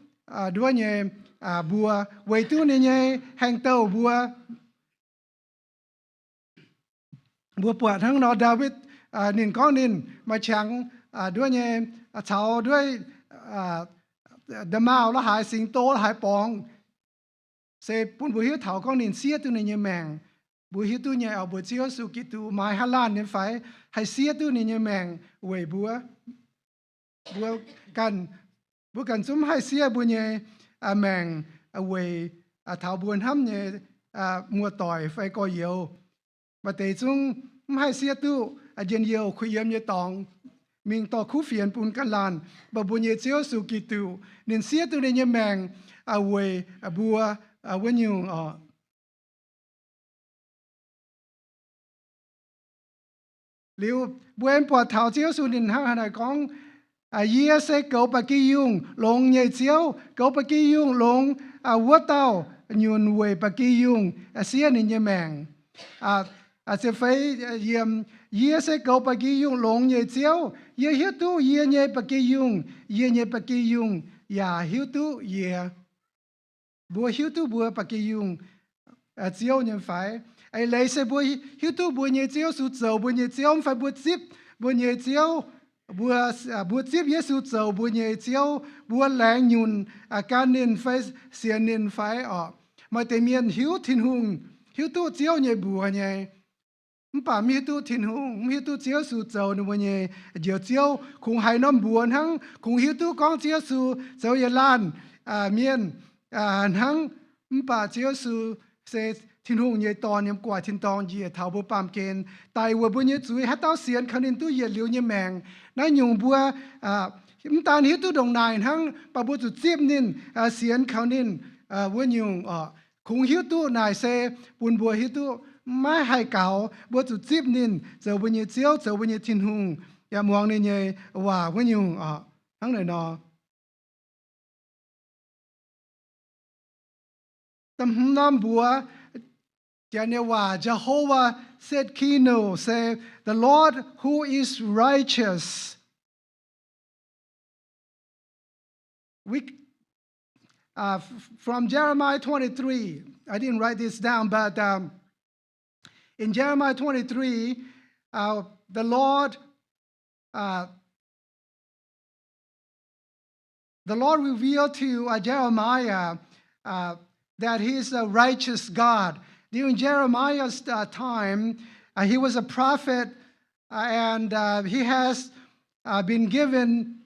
nduov nyei mbuo, weic duqv ninh nyei haaix dauh mbuo. Mbuo buatc hnangv nor, Ndaawitv ninh gorngv ninh maaih qangx nduov nyei caux nduov nda'maauh la'haaix, singx do la'haaix borngz, se bun mbuo hiuv taux gorngv ninh siev duqv ninh nyei maengc. Mbuo hiuv duqv nyei oc, mbuox Ziouv Yesu Giduc maaih haaix laanh nyei fai haih siev duqv ninh nyei maengc weic mbuo? Mbuo ganh, mbuo ganh zungv mv haih siev mbuo nyei maengc weic taux mbuo hnamv nyei muoz-doic fai gorx-youz. Maaih deix zungv mv haih siev duqv njien-youh kuh yiem nyei dorngx, mingh dorh kuv fienx bun ganh laanh. Mv baac mbuo nyei Ziouv Yesu Giduc ninh siev duqv ninh nyei maengc weic mbuo wuov nyungc oc. Liuz mbuo aengx buatc taux Ziouv Yesu ninh hnangv haaix nor gorngv, Yie se goux ba'gi yungh longx nyei Ziouv. Goux ba'gi yungh longx wuov dauh nyunc weic ba'gi yungh siev ninh nyei maengc. Ziepc feix yiemc, Yie se goux ba'gi yungh longx nyei Ziouv. Yie hiuv duqv yie nyei ba'gi yungh, yie nyei ba'gi yungh yaac hiuv duqv yie. Mbuo hiuv duqv mbuo ba'gi yungh Ziouv nyei fai? Eix leiz se mbuo hiuv duqv mbuo nyei Ziouv Yesu zoux mbuo nyei Ziouv mv fai? Mbuo zipv mbuo nyei Ziouv, mbuo, mbuo zipv Yesu zoux mbuo nyei Ziouv, mbuo laengz nyunc gan ninh fai sienx ninh fai orqc? Maaih deix mienh hiuv Tin-Hungh, hiuv duqv Ziouv nyei mbuox nyei, mv baac mv hiuv duqv Tin-Hungh, mv hiuv duqv Ziouv Yesu zoux ninh mbuo nyei Njoux Ziouv. Kungx haiz norm mbuox hnangv, kungx hiuv duqv gorngv Ziouv Yesu zoux yietc laanh mienh hnangv, mv baac Ziouv Yesu se Tin-Hungh nyei Dorn yiem gu'nguaaic tin-dorngh njiec taux mbuo baamh gen, daic weic mbuo nyei zuiz. Haaix dauh sienx kaux ninh duqv yietc liuz nyei maengc. Naaiv nyungc mbuo mv daan hiuv duqv ndongc naaic hnangv, mv baac mbuo zuqc zipv ninh, sienx kaux ninh wuov nyungc oc. Kungx hiuv duqv naaic se bun mbuo hiuv duqv maiv haih gaux, mbuo zuqc zipv ninh zoux mbuo nyei Ziouv, zoux mbuo nyei Tin-Hungh, yaac muangx ninh nyei waac wuov nyungc oc. Hnangv naaic nor, da'hmz norm mbuox, janx nyei waac Jehovah Tsidkenu se, the Lord who is righteous. We, uh, f-, from Jeremiah twenty-three, I didn't write this down, but, um, in Jeremiah twenty-three, uh, the Lord, uh, the Lord revealed to, uh, Jeremiah, uh, that he is a righteous God. During Jeremiah's, uh, time, uh, he was a prophet, uh, and, uh, he has, uh, been given,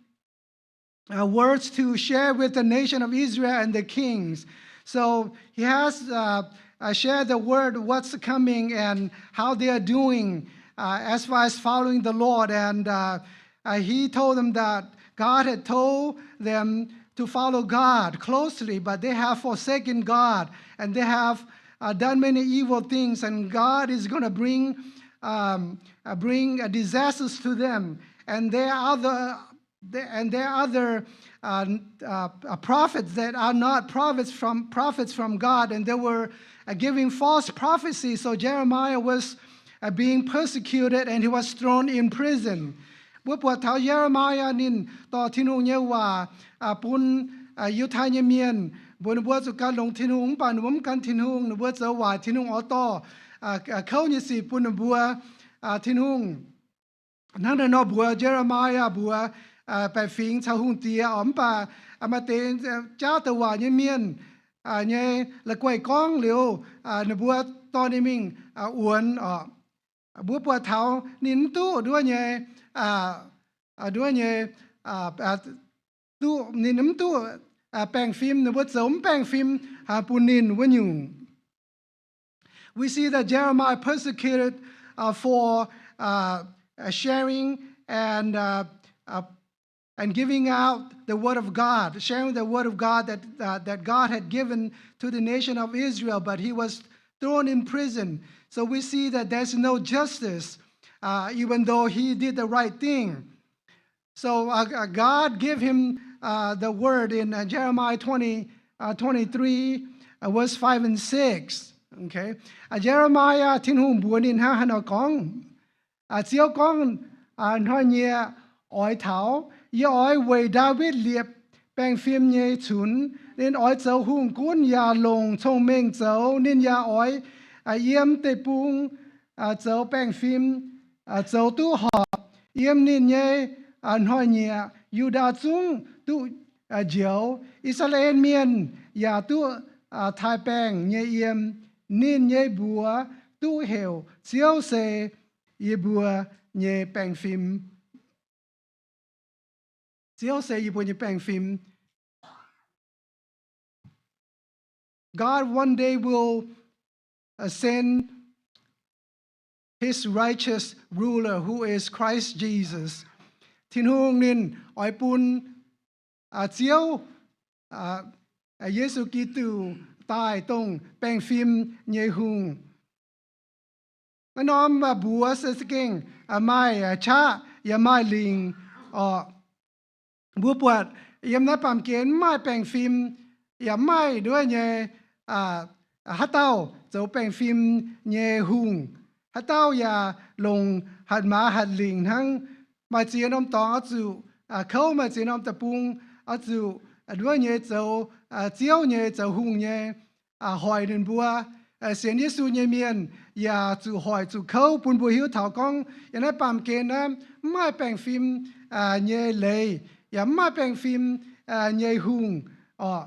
uh, words to share with the nation of Israel and the kings. So he has, uh, uh, shared the word, what's coming and how they are doing, uh, as far as following the Lord. And, uh, uh, he told them that God had told them to follow God closely, but they have forsaken God, and they have, uh, done many evil things, and God is gonna bring, um, uh, bring, uh, disasters to them. And there are other, there, and there are other, uh, uh, uh, prophets that are not prophets from, prophets from God, and they were, uh, giving false prophecy. So Jeremiah was, uh, being persecuted, and he was thrown in prison. Mbuo buatc taux Ye^le^mi^yaa ninh dorh Tin-Hungh nyei waac, uh, bun, uh, Yiutai nyei mienh, mbuox ninh mbuo zuqc gan longx Tin-Hungh, mv baac ninh mbuo mv gan Tin-Hungh, ninh mbuo zoux waaic Tin-Hungh oix dorh, uh, uh, kouv nyei sic bun ninh mbuo, uh, Tin-Hungh. Hnangv naaiv nor mbuox Ye^le^mi^yaa mbuox, baeqc fingx caux hungh diex oc. Mv baac maaih deix jaauv douc waac nyei mienh nyei la'guaih gorngv liuz, ninh mbuo dorh ninh mingh wuonx oc. Mbuo buatc taux ninh mv duqv nduov nyei, nduov nyei, duqv, ninh mv duqv baengh fim, ninh mbuo zoux mv baengh fim bun ninh wuov nyungc. We see that Jeremiah persecuted uh, for uh, uh, sharing and uh, uh, and giving out the word of God, sharing the word of God that uh, that God had given to the nation of Israel, but he was thrown in prison. So we see that there's no justice, uh, even though he did the right thing. So uh, uh, God gave him uh, the word in uh, Jeremiah twenty, uh, twenty-three, uh, verse five and six. Okay. Uh, Jeremiah, Tin-Hungh mbuox ninh hnangv haaix nor gorngv. Uh, Ziouv gorngv, uh, hnoi-nyieqc oix taux, yie oix weic Ndaawitv liepc baengh fim nyei cunx. Ninh oix zoux hungh gunv yaac longc cong-mengh zoux. Ninh yaac oix uh, yiem deic-bung uh, zoux baengh fim, uh, zoux duqv horpc. Yiem ninh nyei uh, hnoi-nyieqc Yu^ndaa zungv duqv uh, njoux. I^saa^laa^en Mienh yaac duqv uh, taaix-baengh nyei yiem. Ninh nyei mbuox duqv heuc Ziouv se yie mbuo nyei baengh fim. Ziouv se yie mbuo nyei baengh fim. God one day will uh, send his righteous ruler, who is Christ Jesus. Tin-Hungh ninh oix bun uh, Ziouv, uh, Yesu Giduc daaih dongh baengh fim nyei hungh. Naaiv norm mbuox se za'gengh maaih qaqv yaac maaih lingc oc. Mbuo buatc yiem naaiv baamh gen mv maaih baengh fim, yaac mv maaih nduov nyei haaix dauh zoux baengh fim nyei hungh. Haaix dauh yaac longc hatc maaz hatc lingc hnangv. Maaih ziex norm dorngx oix zuqc kouv, maaih ziex norm deic-bung oix zuqc nduov nyei zoux Ziouv nyei, zoux hungh nyei, hoic ninh mbuo. Sienx Yesu nyei mienh yaac zuqc hoic zuqc kouv bun mbuo hiuv taux gorngv yiem naaiv baamh gen naaiv mv maaih baengh fim nyei leiz, yaac mv maaih baengh fim nyei hungh oc.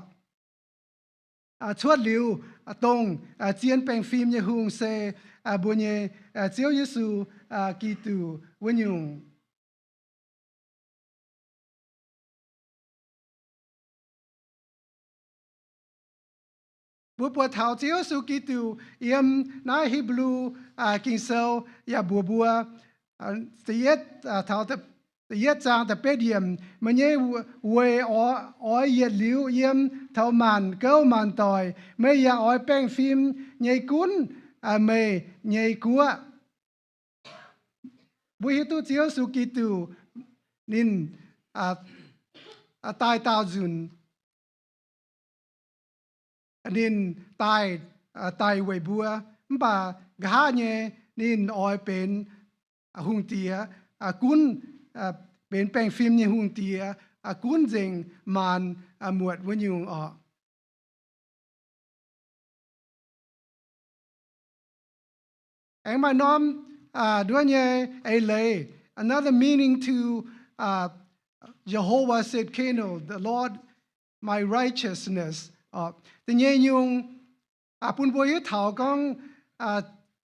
Cuotv liuz, dongh zien baengh fim nyei hungh se mbuo nyei Ziouv Yesu Giduc wuov nyungc. Mbuo buatc taux Ziouv Yesu Giduc yiem naaiv Hipv^lu Ging-Sou yaac mbuox mbuo, da'yietv zaang da'betv yiemc, meih nyei weic oix yietc liuz yiem taux maanc gouv maanc doic. Meih yaac oix baengh fim nyei gunv meih nyei guoqv. Mbuo hiuv duqv Ziouv Yesu Giduc ninh daaih daauh nzunc, ninh daaih, daaih weic mbuo, mv baac nqa'haav nyei ninh oix benx hungh diex, gunv, benx baengh fim nyei hungh diex, gunv nzengc maanc muotc wuov nyungc oc. Aengx maaih norm nduov nyei eix leiz, another meaning to Jehovah Tsidkenu, the Lord my righteousness. Da'nyeic nyungc bun mbuo hiuv taux gorngv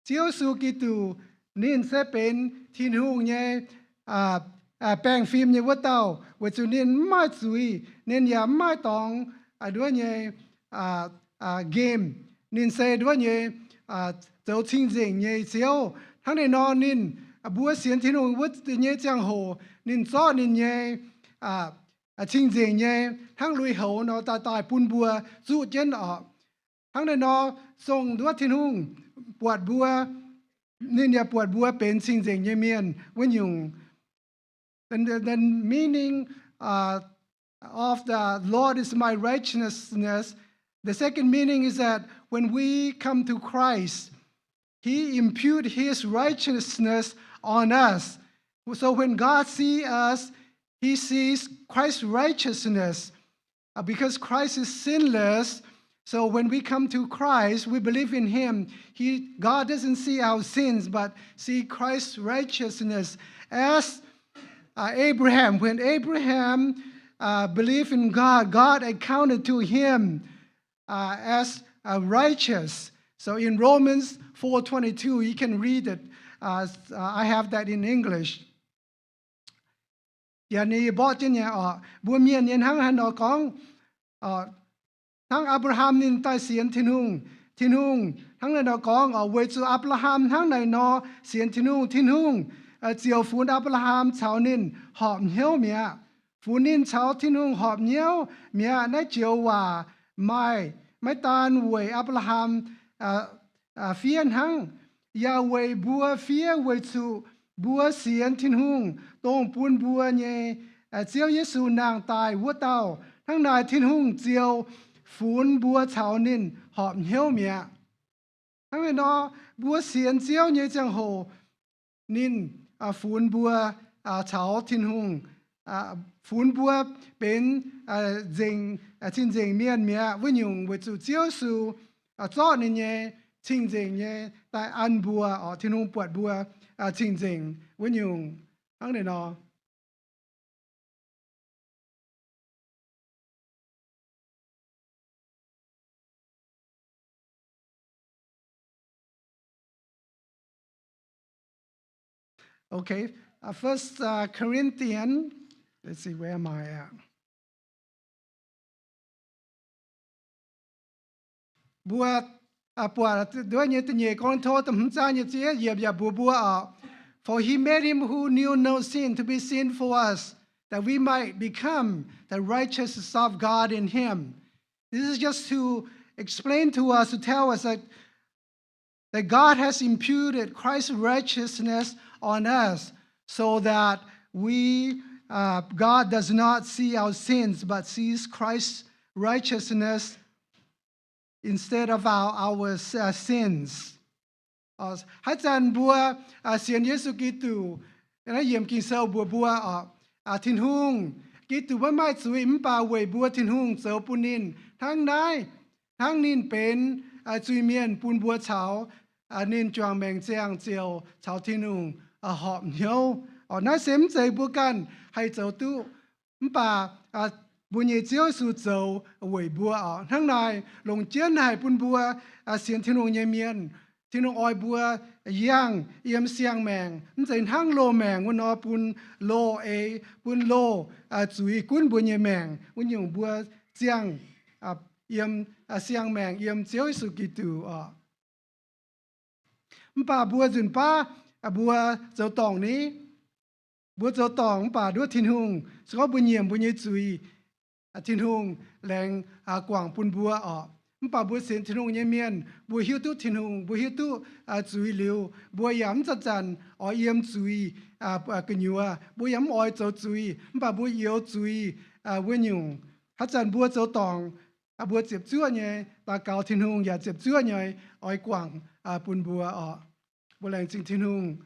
Ziouv Yesu Giduc ninh se benx Tin-Hungh nyei baengh fim nyei wuov dauh, weic zuqc ninh mv maaih zuiz, ninh yaac mv maaih dorngx nduov nyei nqemh. Ninh se nduov nyei zoux cing-nzengc nyei Ziouv. Hnangv naaiv nor ninh, mbuo sienx Tin-Hungh wuov nyei ziangh hoc ninh zorqv ninh nyei cing-nzengc nyei hnangv lui-houx nor daaih, daaih bun mbuo zuqv jienv oc. Hnangv naaiv nor, zong nduov Tin-Hungh buatc mbuo, ninh yaac buatc mbuo benx cing-nzengc nyei mienh wuov nyungc. The, the meaning of the Lord is my righteousness. The second meaning is that when we come to Christ, He impute His righteousness on us. So when God see us, He sees Christ's righteousness. Because Christ is sinless, so when we come to Christ, we believe in Him. He, God doesn't see our sins, but see Christ's righteousness as uh, Abraham, when Abraham uh, believed in God, God accounted to him uh, as uh, righteous. So in Romans four twenty-two, you can read it. Uh, uh, I have that in English. Yaac ninh mborqv jienv nyei oc, mbuo mienh nyei hnangv haaix nor gorngv, hnangv Apc^laa^ham ninh daaih sienx Tin-Hungh, Tin-Hungh hnangv naaiv nor gorngv oc, weic zuqc Apc^laa^ham hnangv naaiv nor sienx Tin-Hungh, Tin-Hungh ziouc funx Apc^laa^ham caux ninh horpc hnyouv mi'aqv. Funx ninh caux Tin-Hungh horpc hnyouv mi'aqv. Naaiv joux waac maaih, maiv daan weic Apc^laa^ham fiev hnangv, yaac weic mbuo fiev weic zuqc mbuo sienx Tin-Hungh, dongh bun mbuo nyei Ziouv Yesu nangh daaih wuov dauh. Hnangv naaic Tin-Hungh ziouc funx mbuo caux ninh horpc hnyouv mi'aqv. Hnangv naaiv nor, mbuo sienx Ziouv nyei ziangh hoc, ninh funx mbuo caux Tin-Hungh, funx mbuo benx cing-nzengc mienh mi'aqv. Wuov nyungc weic zuqc Ziouv Yesu zorqv ninh nyei cing-nzengc nyei daaih an mbuo oc. Tin-Hungh buatc mbuo cing-nzengc wuov nyungc hnangv naaiv nor. Okay, uh, First uh, Corinthians, let's see, where am I at? Mbuo buatc nduov nyei da'nyeic Ko^lin^to da'hmz zaang nyei ziepc yietv yiemc yaac mbuox mbuo oc, For he made him who knew no sin to be sin for us, that we might become the righteousness of God in him. This is just to explain to us, to tell us that that God has imputed Christ's righteousness on us, so that we, uh, God does not see our sins, but sees Christ's righteousness instead of our, our uh, sins. Haaix zanc mbuo sienx Yesu Giduc, naaiv yiemc Ging-Sou mbuox mbuo oc, Tin-Hungh, Giduc maiv maaih zuiz, mv baac weic mbuo Tin-Hungh zoux bun ninh hnangv naaiv, hnangv ninh benx zuiz-mienh bun mbuo caux ninh juangc maengc ziangh ziouc caux Tin-Hungh horpc hnyouv. Naaiv se mv zeiz mbuo ganh haih zoux duqv, mv baac mbuo nyei Ziouv Yesu zoux weic mbuo oc. Hnangv naaic longc jienv haic bun mbuo sienx Tin-Hungh nyei mienh. Tin-Hungh oix mbuo yangh yiem siang-maengc, mv zeiz hnangv loz-maengc wuov nor bun loz eix, bun loz zuiz gunv mbuo nyei maengc. Wuov nyungc mbuo ziangh yiem siang-maengc yiem Ziouv Yesu Giduc oc. Mv baac mbuo nzunc baav mbuo zoux dorngc ni, mbuo zoux dorngc mv baac nduov Tin-Hungh se gorngv mbuo nyiemc mbuo nyei zuiz, Tin-Hungh laengz guangc bun mbuo oc. Mv baac mbuo sienx Tin-Hungh nyei mienh, mbuo hiuv duqv Tin-Hungh, mbuo hiuv duqv zuiz liuz, mbuo yaac mv zanc-zanc oix yiem zuiz gu'nyuoz, mbuo yaac mv oix zoux zuiz, mv baac mbuo youx zuiz wuov nyungc. Haaix zanc mbuo zoux dorngc, mbuo ziepc zuoqv nyei daux gaux Tin-Hungh yaac ziepc zuoqv nyei oix guangc bun mbuo oc. Mbuo laengz zingh Tin-Hungh.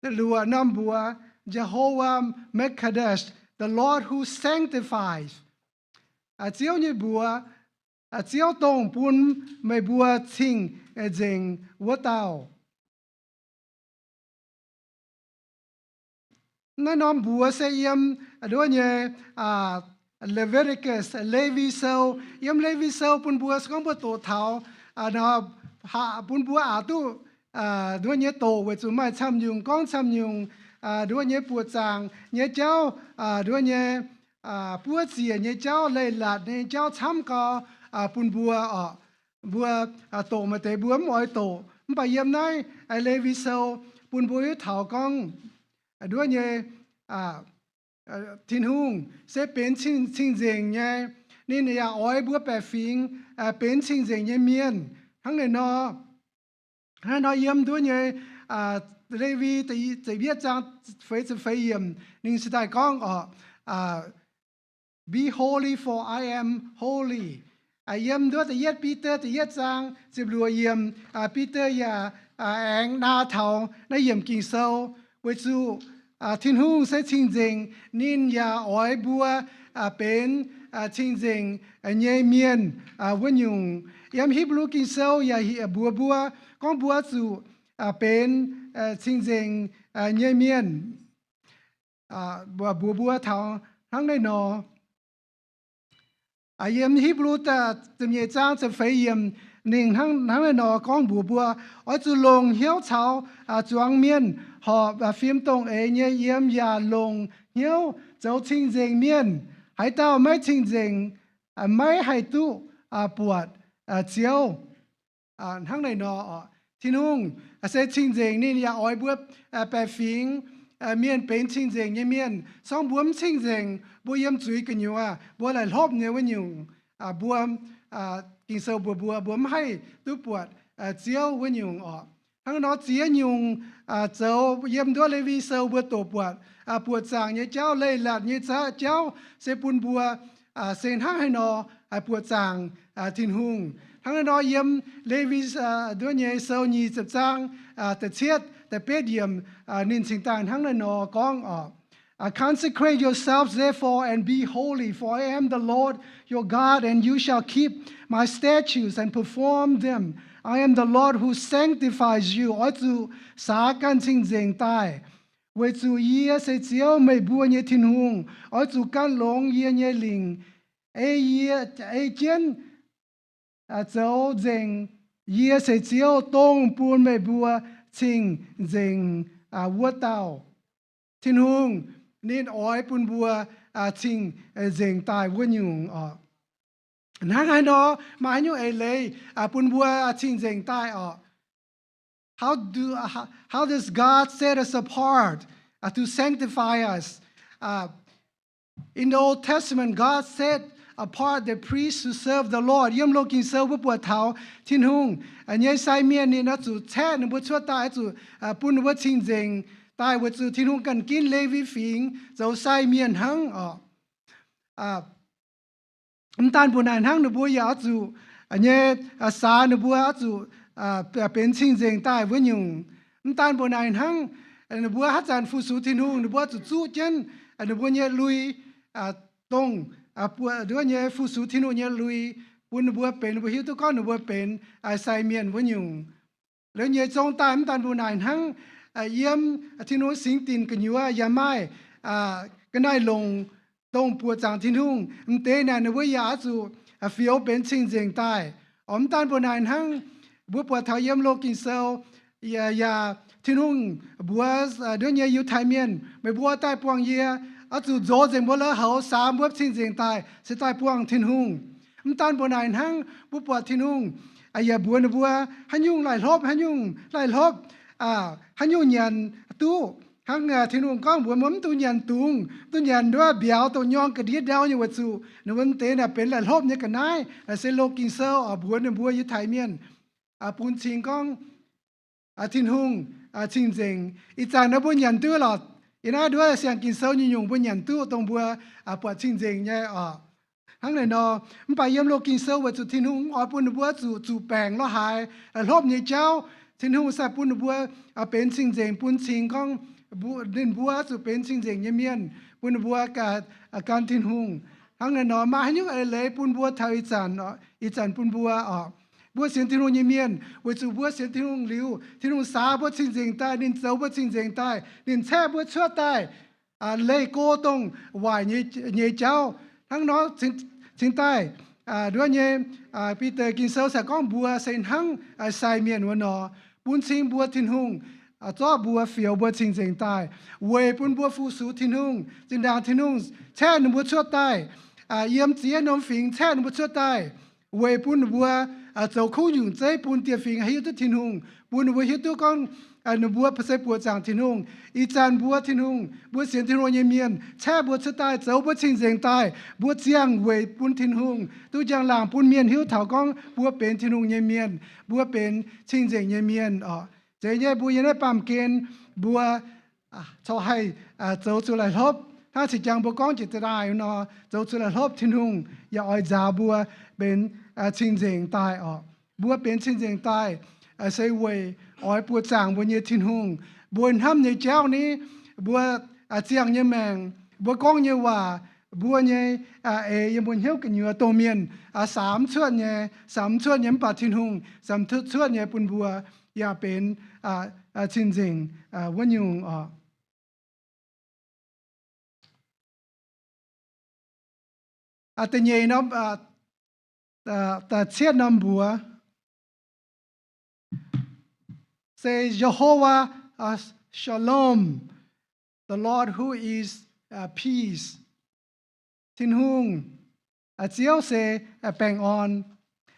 Da'luoqc norm mbuox, Jehovah Mekadesh, the Lord who sanctifies. Ziouv nyei mbuox, Ziouv dongh bun meih mbuo cing-nzengc wuov dauh. Naaiv norm mbuox se yiem nduov nyei Leviticus, Lewi Sou. Yiem Lewi Sou bun mbuo se gorngv mbuo doqc taux, bun mbuo aqc duqv nduov nyei doqc weic zuqc maaih camv nyungc gorngv camv nyungc, nduov nyei buoqc zaangc nyei jauv, nduov nyei buov ziec nyei jauv, leiz-latc nyei jauv camv gau bun mbuo oc. Mbuo doqc maaih deix mbuo mv oix doqc, mv baac yiem naaiv Lewi Sou bun mbuo hiuv taux gorngv nduov nyei Tin-Hungh se benx cing-nzengc nyei, ninh yaac oix mbuo baeqc fingx benx cing-nzengc nyei mienh. Hnangv naaiv nor, hnangv naaiv nor yiem nduov nyei Lewi ziepc yietv zaang feix ziepc feix yiemc ninh cingx daaih gorngv oc, Be holy, for I am holy. Yiem nduov da'yietv Bide da'yietv zaang ziepc luoqc yiemc, Bide yaac aengx naa taux naaiv yiemc Ging-Sou, weic zuqc Tin-Hungh se cing-nzengc, ninh yaac oix mbuo benx cing-nzengc nyei mienh wuov nyungc. Yiem Hipv^lu Ging-Sou yaac mbuox mbuo gorngv mbuo zuqc benx cing-nzengc nyei mienh. mbuox mbuo taux hnangv naaiv nor. Yiem Hipv^lu ziepc nyeic zaang ziepc feix yiemc, ninh hnangv naaiv nor gorngv mbuox mbuo, oix zuqc longc hnyouv caux zuangx mienh, horpc fim dongh eix nyei yiem, yaac longc hnyouv zoux cing-nzengc mienh. Haaix dauh maiv cing-nzengc, maiv haih duqv buatc Ziouv. Hnangv naaiv nor, Tin-Hungh se cing-nzengc, ninh yaac oix mbuo baeqc fingx mienh benx cing-nzengc nyei mienh. Sorng mbuo mv cing-nzengc, mbuo yiem zuiz gu'nyuoz, mbuo laih hlopv nyei wuov nyungc, mbuo, Ging-Sou mbuox mbuo, mbuo mv haih duqv buatc Ziouv wuov nyungc orqc. Hnangv nor ziex nyungc zoux yiem nduov Lewi Sou mbuo doqc buatc, buoqc zaangc nyei jauv, leiz-latc nyei jauv se bun mbuo se hnangv haaix nor haih buoqc zaangc Tin-Hungh. Hnangv naaiv nor yiem Lewi nduov nyei Sou nyic ziepc zaang da'cietv, da'betv yiemc, ninh cingx daaih hnangv naaiv nor gorngv orqc, Consecrate yourselves therefore and be holy, for I am the Lord your God, and you shall keep my statutes and perform them. I am the Lord who sanctifies you. Oix zuqc saax ganh cing-nzengc daaih, weic zuqc yie se Ziouv, meih mbuo nyei Tin-Hungh. Oix zuqc gan longx yie nyei lingc, ei yie, ei jienv zoux nzengc. Yie se Ziouv, dongh bun meih mbuo cing-nzengc wuov dauh. Tin-Hungh ninh oix bun mbuo cing-nzengc daaih wuov nyungc orqc. Hnangv haaix nor, maaih haaix nyungc eix leiz bun mbuo cing-nzengc daaih orqc? How do, how, how does God set us apart, uh, to sanctify us? Uh, in the Old Testament, God set apart the priests who serve the Lord. Yiem Loz-Ging Sou mbuo buatc taux Tin-Hungh nyei sai mienh ninh oix zuqc caeqv ninh mbuo cuotv daaih, oix zuqc bun ninh mbuo cing-nzengc daaih weic zuqc Tin-Hungh ganh ginv Lewi Fingx zoux sai mienh hnangv orqc. Mv daanh mbuo naaic hnangv, ninh mbuo yaac oix zuqc nyei saax ninh mbuo oix zuqc benx cing-nzengc daaih wuov nyungc. Mv daanh mbuo naaic hnangv, ninh mbuo haaix zanc fu-sux Tin-Hungh, ninh mbuo oix zuqc zuqv jienv ninh mbuo nyei lui, dongh nduov nyei fu-sux Tin-Hungh nyei lui, bun ninh mbuo benx, ninh mbuo hiuv duqv gorngv ninh mbuo benx sai mienh wuov nyungc. Liuz nyei zong daaih mv daanh mbuo naaic hnangv, yiem Tin-Hungh singx dinc gu'nyuoz yaac maaih ga'naaiv-longc dongh buoqc zaangc Tin-Hungh. M'deix naaic ninh mbuo yaac oix zuqc fioux benx cing-nzengc daaih. Orqc, mv daanh mbuo naaic hnangv, mbuo buatc taux yiem Loz-Ging Sou, yaac Tin-Hungh mbuox nduov nyei Yiutai Mienh, meih mbuo daaih buangh yie, oix zuqc nzox nzengc mbuo lui-houx, saax mbuo cing-nzengc daaih, se daaih buangh Tin-Hungh. Mv daanh mbuo naaic hnangv, mbuo buatc Tin-Hungh yaac mbuox ninh mbuo haaix nyungc laih hlopv, haaix nyungc laih hlopv, haaix nyungc nyanc duqv. Hnangv Tin-Hungh gorngv mbuox mbuo mv dungx nyanc dungz, mv dungx nyanc nduov mbiauz dongh nyorng ga'ndiev ndau nyei weic zuqc ninh mbuo m'deix naaic benx laih hlopv nyei ga'naaiv. Naaic se Loz-Ging Sou oix mbuox ninh mbuo Yiutai Mienh bun cing gorngv Tin-Hungh cing-nzengc. Ih zanc naaiv mbuo nyanc duqv lorqc. Ih naaiv nduov Siang-Ging Sou nyei nyungc mbuo nyanc duqv dongh mbuo buatc cing-nzengc nyei orqc. Hnangv naaic nor, mv baac yiem Loz-Ging Sou weic zuqc Tin-Hungh mv oix bun ninh mbuo zuqc, zuqc baengc lorh haaix, aa, hlopv nyei jauv. Tin-Hungh se bun ninh mbuo benx cing-nzengc, bun cing gorngv ninh mbuo zuqc benx cing-nzengc nyei mienh, bun ninh mbuo gan Tin-Hungh. Hnangv naaic nor, maaih haaix nyungc eix leiz bun mbuo taux ih zanc, ih zanc bun mbuo orqc? Mbuo sienx Tin-Hungh nyei mienh, weic zuqc mbuo sienx Tin-Hungh liuz, Tin-Hungh saax mbuo cing-nzengc daaih, ninh zoux mbuo cing-nzengc daaih, ninh caeqv mbuo cuotv daaih leih go dongh waaic nyei, nyei jauv. Hnangv nor cingx daaih nduov nyei, Bide Ging-Sou se gorngv mbuo se hnangv sai mienh wuov nor, bun cing mbuo Tin-Hungh zorqv mbuo, fioux mbuo cing-nzengc daaih, weic bun mbuo fu-sux Tin-Hungh. Zinh ndaangc Tin-Hungh caeqv ninh mbuo cuotv daaih, yiem ziex norm fingx caeqv ninh mbuo cuotv daaih, weic bun ninh mbuo zoux kuv nyungc zeiv bun dieh fingx hiuv duqv Tin-Hungh, bun ninh mbuo hiuv duqv gorngv ninh mbuo se buoqc zaangc Tin-Hungh. Ih zanc mbuo Tin-Hungh, mbuo sienx Tin-Hungh nyei mienh, caeqv mbuo cuotv daaih, zoux mbuo cing-nzengc daaih, mbuo ziangh weic bun Tin-Hungh duqv njang-laangc bun mienh hiuv taux gorngv mbuo benx Tin-Hungh nyei mienh, mbuo benx cing-nzengc nyei mienh orqc. Zeiz nyei, mbuo yiem naaiv baamh gen mbuo corc haih zoux zuqc laih hlopv. Hnangv zinh jangx mbuo gorngv jiex daaih nor, zoux zuqc laih hlopv, Tin-Hungh yaac oix nzaaux mbuo benx cing-nzengc daaih orqc. Mbuo benx cing-nzengc daaih se weic oix buoqc zaangc mbuo nyei Tin-Hungh. Mbuo hnamv nyei jauv ni, mbuo ziangh nyei maengc, mbuo gorngv nyei waac, mbuo nyei eix yiem mbuo hnyouv gu'nyuoz, dongh mienh samx cuotv nyei, samx cuotv nyei, mv baac Tin-Hungh samx cuotv nyei bun mbuo yaac benx cing-nzengc wuov nyungc orqc. da'nyeic norm, da'cietv norm mbuox se Jehovah Shalom, the Lord who is peace. Tin-Hungh, Ziouv se baengh orn.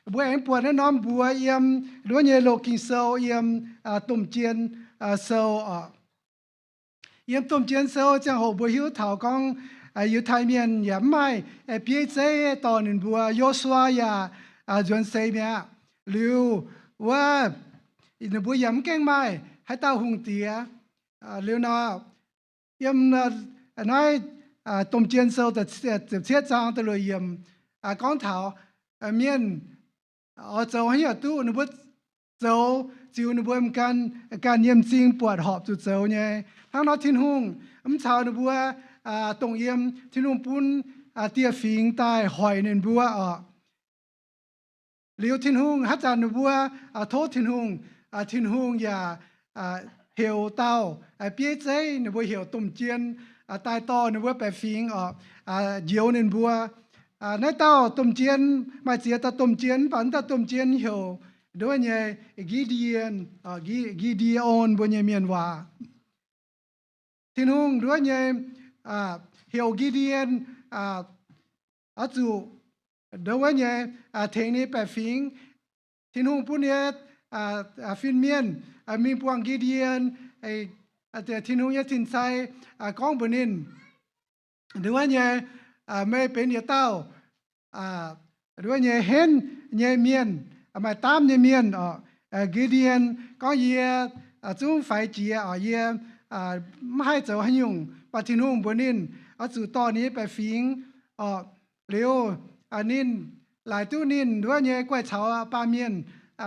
Mbuo aengx buatc naaiv norm mbuox yiem nduov nyei Loz-Ging Sou yiem Domh Jien Sou oc. Yiem Domh Jien Sou ziangh hoc mbuo hiuv taux gorngv Yiutai Mienh yaac mv maaih bieiv zeiv dorh ninh mbuo. Yo^su^waa yaac nzuonx seix mi'aqv. Liuz wuov, ninh mbuo yaac mv gaengh maaih haaix dauh hungh diex. Liuz nor, yiem naaiv Domh Jien Sou ziepc cietv zaang da'luoqc yiemc gorngv taux mienh oix zoux haaix nyungc duqv ninh mbuo zoux ziux ninh mbuo m'gan, ganh nyei m'zing buatc horpc zuqc zoux nyei. Hnangv nor Tin-Hungh mv caux ninh mbuo dongh yiem, Tin-Hungh bun dieh fingx daaih hoic ninh mbuo oc. Liuz Tin-Hungh haaix zanc ninh mbuo tov Tin-Hungh, Tin-Hungh yaac heuc dauh bieiv zeiv, ninh mbuo heuc domh jien, daaih dorh ninh mbuo baeqc fingx oc, njoux ninh mbuo. Naaiv dauh domh jien, maaih ziex dauh domh jien, mv baac naaiv dauh domh jien heuc nduov nyei Gideon, Gi^nde^on mbuo nyei mienh waac. Tin-Hungh nduov nyei heuc Gideon oix zuqc nduov nyei tengx ninh baeqc fingx. Tin-Hungh bun nyei fin-mienh mingh buangh Gideon. Tin-Hungh nyei tin-sai gorngv mbuox ninh, nduov nyei, meih benx yietc dauh nduov nyei henv nyei mienh, maaih daamv nyei mienh oc. Gideon gorngv, yie zungv faix jiex oc, yie mv haih zoux haaix nyungc. Mv baac Tin-Hungh mbuox ninh oix zuqc dorh ninh nyei baeqc fingx oc. Liuz ninh laaic duqv ninh nduov nyei guaih caux baamh mienh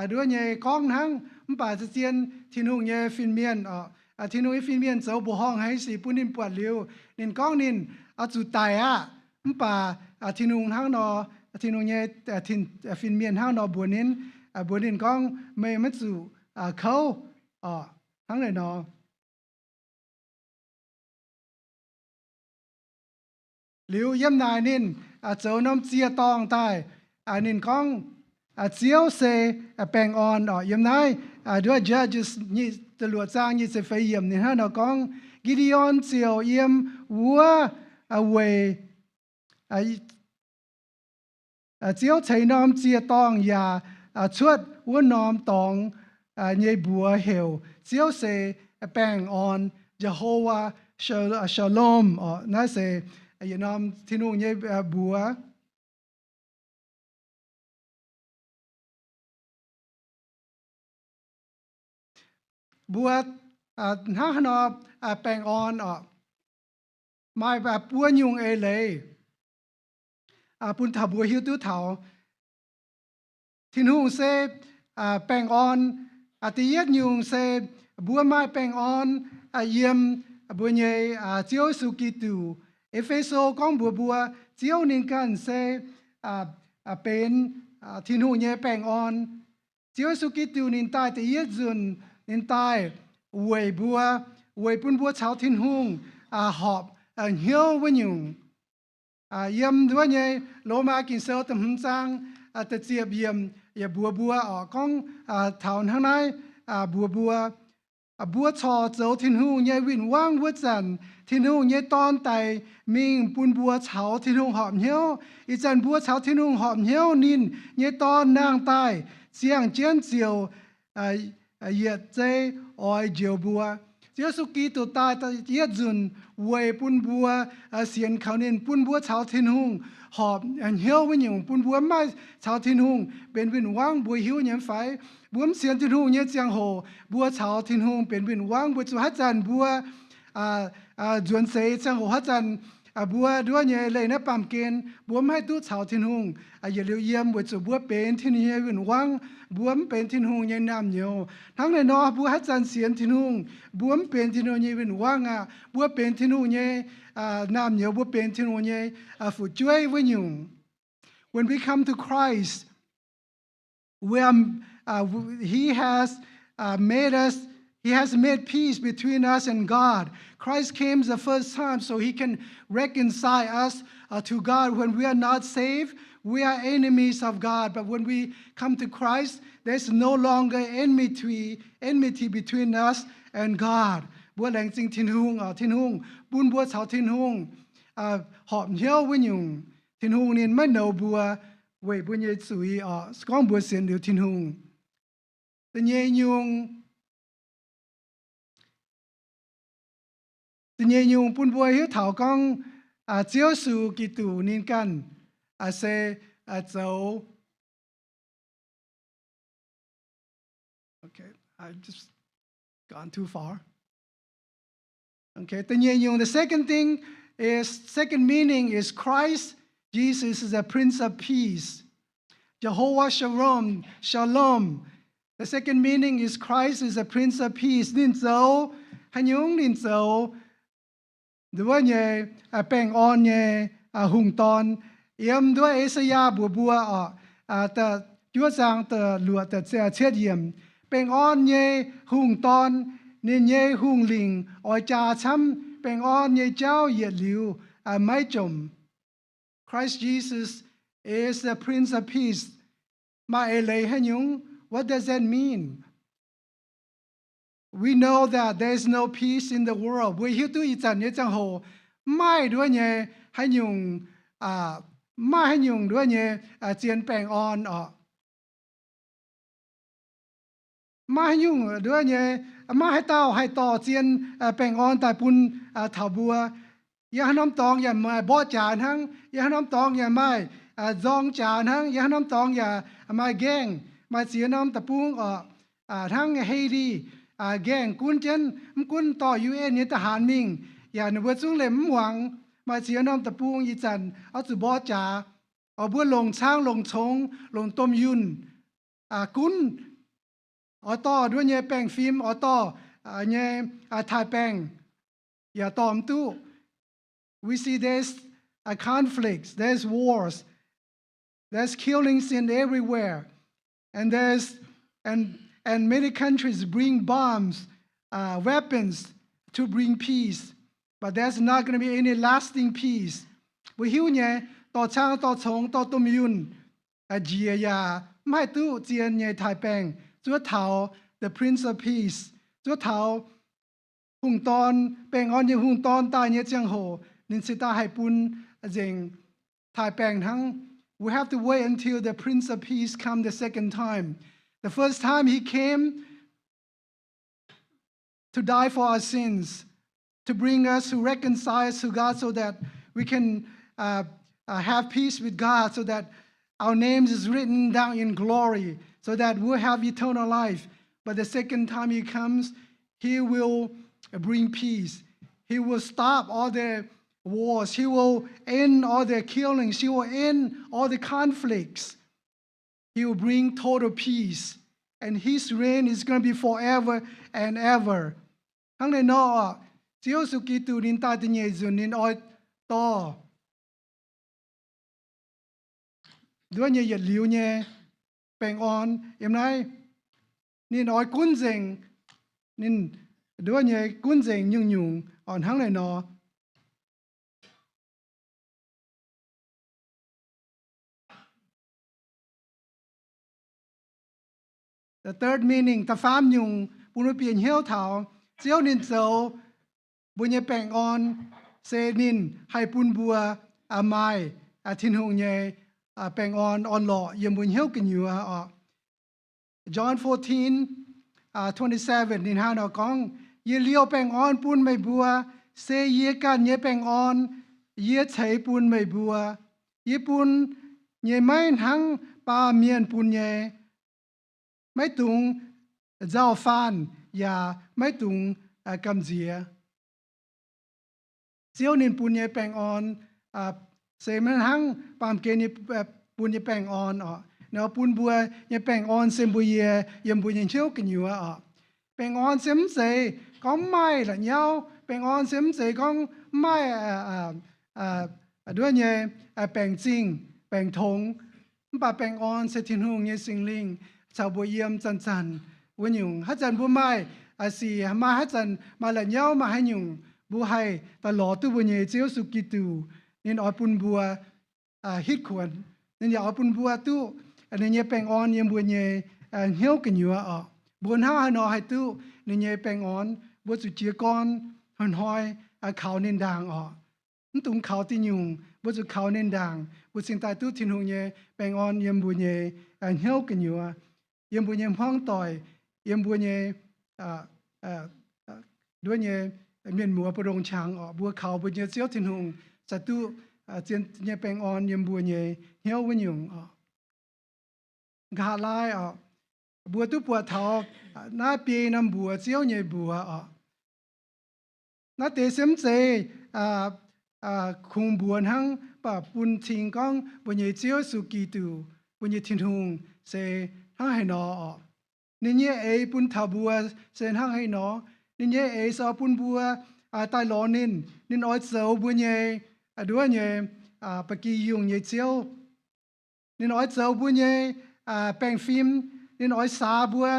nduov nyei gorngv hnangv. Mv baac zien Tin-Hungh nyei fin-mienh oc, Tin-Hungh nyei fin-mienh zoux mbuoqc horngh haaix nyungc sic bun ninh buatc liuz, ninh gorngv ninh oix zuqc daic aqv. Mv baac Tin-Hungh hnangv nor, Tin-Hungh nyei fin-mienh hnangv nor mbuox ninh, mbuox ninh gorngv, meih maiv zuqc kouv oc. Hnangv naaiv nor, liuz yiem naaic ninh zoux norm ziec-dorngh daaih, ninh gorngv, Ziouv se baengh orn oc. Yiem naaiv nduov Judges nyic, da'luoqc zaang nyic ziepc feix yiemc ninh hnangv nor gorngv, Gideon ziouc yiem wuov weic Ziouv ceix norm ziec-dorngh yaac cuotv wuov norm dorngx nyei mbuox heuc Ziouv se baengh orn, Jehovah Shalom oc. Naaiv se yietc norm Tin-Hungh nyei mbuox. Mbuo hnangv haaix nor baengh orn oc? Maaih buo nyungc eix leiz bun taux mbuo hiuv duqv taux Tin-Hungh se baengh orn. Da'yietv nyungc se mbuo maaih baengh orn yiem mbuo nyei Ziouv Yesu Giduc. E^fe^so gorngv mbuox mbuo, Ziouv ninh ganh se benx Tin-Hungh nyei baengh orn. Ziouv Yesu Giduc ninh daaih da'yietv nzunc, ninh daaih weic mbuo, weic bun mbuo caux Tin-Hungh horpc hnyouv wuov nyungc. Yiem nduov nyei Lomaa Ging-Sou da'hmz zaang da'ziepc yiemc yaac mbuox mbuo oc, gorngv taux hnangv naaiv mbuox mbuo, mbuo corc zoux Tin-Hungh nyei win-wangv wuov zanc, Tin-Hungh nyei Dorn daic mingh bun mbuo caux Tin-Hungh horpc hnyouv. Ih zanc mbuo caux Tin-Hungh horpc hnyouv, ninh nyei Dorn nangh daaih ziangh jienv ziouc yietc zei oix njoux mbuo. Ziouv Yesu Giduc daaih da'yietv nzunc weic bun mbuo sienx kaux ninh, bun mbuo caux Tin-Hungh horpc hnyouv wuov nyungc, bun mbuo mv maaih caux Tin-Hungh benx win-wangv mbuo hiuv nyei mv fai? Mbuo mv sienx Tin-Hungh nyei ziangh hoc mbuo caux Tin-Hungh benx win-wangv. Weic zuqc haaix zanc mbuo nzuonx seix ziangh hoc, haaix zanc mbuo nduov nyei leih naaiv baamh gen, mbuo mv haih duqv caux Tin-Hungh yietc liuz yiem, weic zuqc mbuo benx Tin-Hungh nyei win-wangv, mbuo mv benx Tin-Hungh nyei naamh nyouz. Hnangv naaiv nor, mbuo haaix zanc sienx Tin-Hungh, mbuo mv benx Tin-Hungh nyei win-wangv aqv. Mbuo benx Tin-Hungh nyei naamh nyouz, mbuo benx Tin-Hungh nyei fu'jueiv wuov nyungc. When we come to Christ, we are, He has made us He has made peace between us and God. Christ came the first time so he can reconcile us, uh, to God. When we are not saved, we are enemies of God. But when we come to Christ, there's no longer enmity, enmity between us and God. Mbuo laengz zingh Tin-Hungh, uh, Tin-Hungh bun mbuo caux Tin-Hungh, uh, horpc hnyouv wuov nyungc. Tin-Hungh ninh maiv nouz mbuo weic mbuo nyei zuiz oc, se gorngv mbuo sienx liuz Tin-Hungh. Da'nyeic nyungc, da'nyeic nyungc bun mbuo hiuv taux gorngv, aa, Ziouv Yesu Giduc ninh ganh, aa, se, aa, zoux, okay, I just gone too far. Okay, da'nyeic nyungc, the second thing is, second meaning is Christ Jesus is a Prince of Peace. Jehovah Shalom, Shalom. The second meaning is Christ is a Prince of Peace. Ninh zoux, haaix nyungc ninh zoux nduov nyei, aa, baengh orn nyei, aa, hungh dorn. Yiem nduov E^saa^yaa mbuox mbuo oc, aa, da'juov zaang da'luoqc, da'cietv yiemc. Baengh orn nyei hungh dorn, ninh nyei hungh lingc oix jaa camv baengh orn nyei jauv yietc liuz, aa, maiv jomc. Christ Jesus is the Prince of Peace. Maaih eix leiz haaix nyungc? What does that mean? We know that there is no peace in the world. Mbuo hiuv duqv ih zanc nyei ziangh hoc mv maaih nduov nyei haaix nyungc, aa, mv maaih haaix nyungc nduov nyei, aa, zien baengh orn oc. Mv maaih haaix nyungc nduov nyei, mv maaih haaix dauh haih dorh zien, aa, baengh orn daaih bun, aa, taux mbuo. Yiem haaix norm dorngx yaac maaih mborqv jaax hnangv. Yiem haaix norm dorngx yaac maaih, aa, nzorng jaax hnangv. Yiem haaix norm dorngx yaac maaih nqaengh, maaih ziex norm deic-bung oc, aa, hnangv Haiti, aa, nqaengh gunv jienv, mv gunv dorh U N nyei da'haanx mingh, yaac ninh mbuo zungv liemh mv muangx. Maaih ziex norm deic-bung ih zanc oix zuqc mborqv jaax. Oix mbuo longc caang, longc congx, longc domh yunh, aa, gunv. Oix dorh nduov nyei baengh fim, oix dorh, aa, nyei, aa, taaix-baengh, yaac dorh mv duqv. We see there's a conflict, there's wars, there's killings in everywhere, and there's, and, and many countries bring bombs, uh, weapons to bring peace, but there's not gonna be any lasting peace. Mbuo hiuv nyei, dorh caang, dorh congx, dorh domh yunh, aa, njiec yaac mv haih duqv zien nyei taaix-baengh. Zuov taux the Prince of Peace, zuov taux hungh dorn, baengh orn nyei hungh dorn daaih nyei ziangh hoc, ninh cingx daaih haih bun nzengc taaix-baengh hnangv. We have to wait until the Prince of Peace come the second time. The first time he came to die for our sins, to bring us, to reconcile us to God, so that we can, uh, uh, have peace with God, so that our names is written down in glory, so that we'll have eternal life. But the second time he comes, he will bring peace. He will stop all the wars. He will end all the killings. He will end all the conflicts. He will bring total peace, and his reign is gonna be forever and ever. Hnangv naaiv nor, Ziouv Yesu Giduc ninh daaih da'nyeic nzunc ninh oix dorh nduov nyei yietc liuz nyei baengh orn yiem naaiv. Ninh oix gunv nzengc, ninh nduov nyei gunv nzengc nyungc-nyungc oc, hnangv naaiv nor. The third meaning, da'faam nyungc bun mbuo bieqc hnyouv taux Ziouv ninh zoux mbuo nyei baengh orn se ninh haih bun mbuo, aa, maaih, aa, Tin-Hungh nyei, aa, baengh orn orn-lorqc yiem mbuo hnyouv gu'nyuoz oc. John fourteen, uh, twenty-seven, ninh hnangv nor gorngv, Yie liouh baengh orn bun meih mbuo, se yie ganh nyei baengh orn yie ceix bun meih mbuo. Yie bun nyei maiv hnangv baamh mienh bun nyei. Maiv dungx nzauh faanh yaac maiv dungx, uh, gamh nziex. Ziouv ninh bun nyei baengh orn, aa, se maiv hnangv baamh gen nyei, aa, bun nyei baengh orn oc. Ninh bun mbuo nyei baengh orn se mbuo yie yiem mbuo nyei hnyouv gu'nyuoz oc. Baengh orn se mv zeiz gorngv mv maaih la'nyauv. Baengh orn se mv zeiz gorngv mv maaih, aa, aa, aa, nduov nyei, aa, baengc zingh, baengc tongx. Mv baac baengh orn se Tin-Hungh nyei Singx Lingh caux mbuo yiem zanc-zanc wuov nyungc. Haaix zanc mbuo maaih, Aa, sic maaih haaix zanc maaih la'nyauv maaih haaix nyungc, mbuo haih daaih lorz duqv mbuo nyei Ziouv Yesu Giduc. Ninh oix bun mbuo hitv kuonx. Ninh yaac oix bun mbuo duqv ninh nyei baengh orn yiem mbuo nyei hnyouv gu'nyuoz orqc. Mbuo hnangv haaix nor haih duqv ninh nyei baengh orn? Mbuo zuqc jiez gorn hnoi-hnoi kaux ninh ndaangc orqc. Mv dungx kaux diuh nyungc, mbuo zuqc kaux ninh ndaangc, mbuo cingx daaih duqv Tin-Hungh nyei baengh orn yiem mbuo nyei hnyouv gu'nyuoz, yiem mbuo nyei hmuangv doic, yiem mbuo nyei nduov nyei mienh muoz mbu'ndongx qangx orqc. Mbuo kaux mbuo nyei Ziouv Tin-Hungh cingx duqv zien nyei baengh orn yiem mbuo nyei hnyouv wuov nyungc orqc. Nqa'haav laai orqc, mbuo duqv buatc taux naaiv biei norm mbuox Ziouv nyei mbuox orqc. Naaiv deix se mv zeiz kungx mbuox hnangv, mv baac bun cing gorngv mbuo nyei Ziouv Yesu Giduc, mbuo nyei Tin-Hungh, se hnangv haaix nor orqc. Ninh nyei eix bun taux mbuo se hnangv haaix nor. Ninh nyei eix se oix bun mbuo daaih lorz ninh. Ninh oix zoux mbuo nyei nduov nyei ba'gi yungh nyei Ziouv. Ninh oix zoux mbuo nyei baengh fim. Ninh oix saax mbuo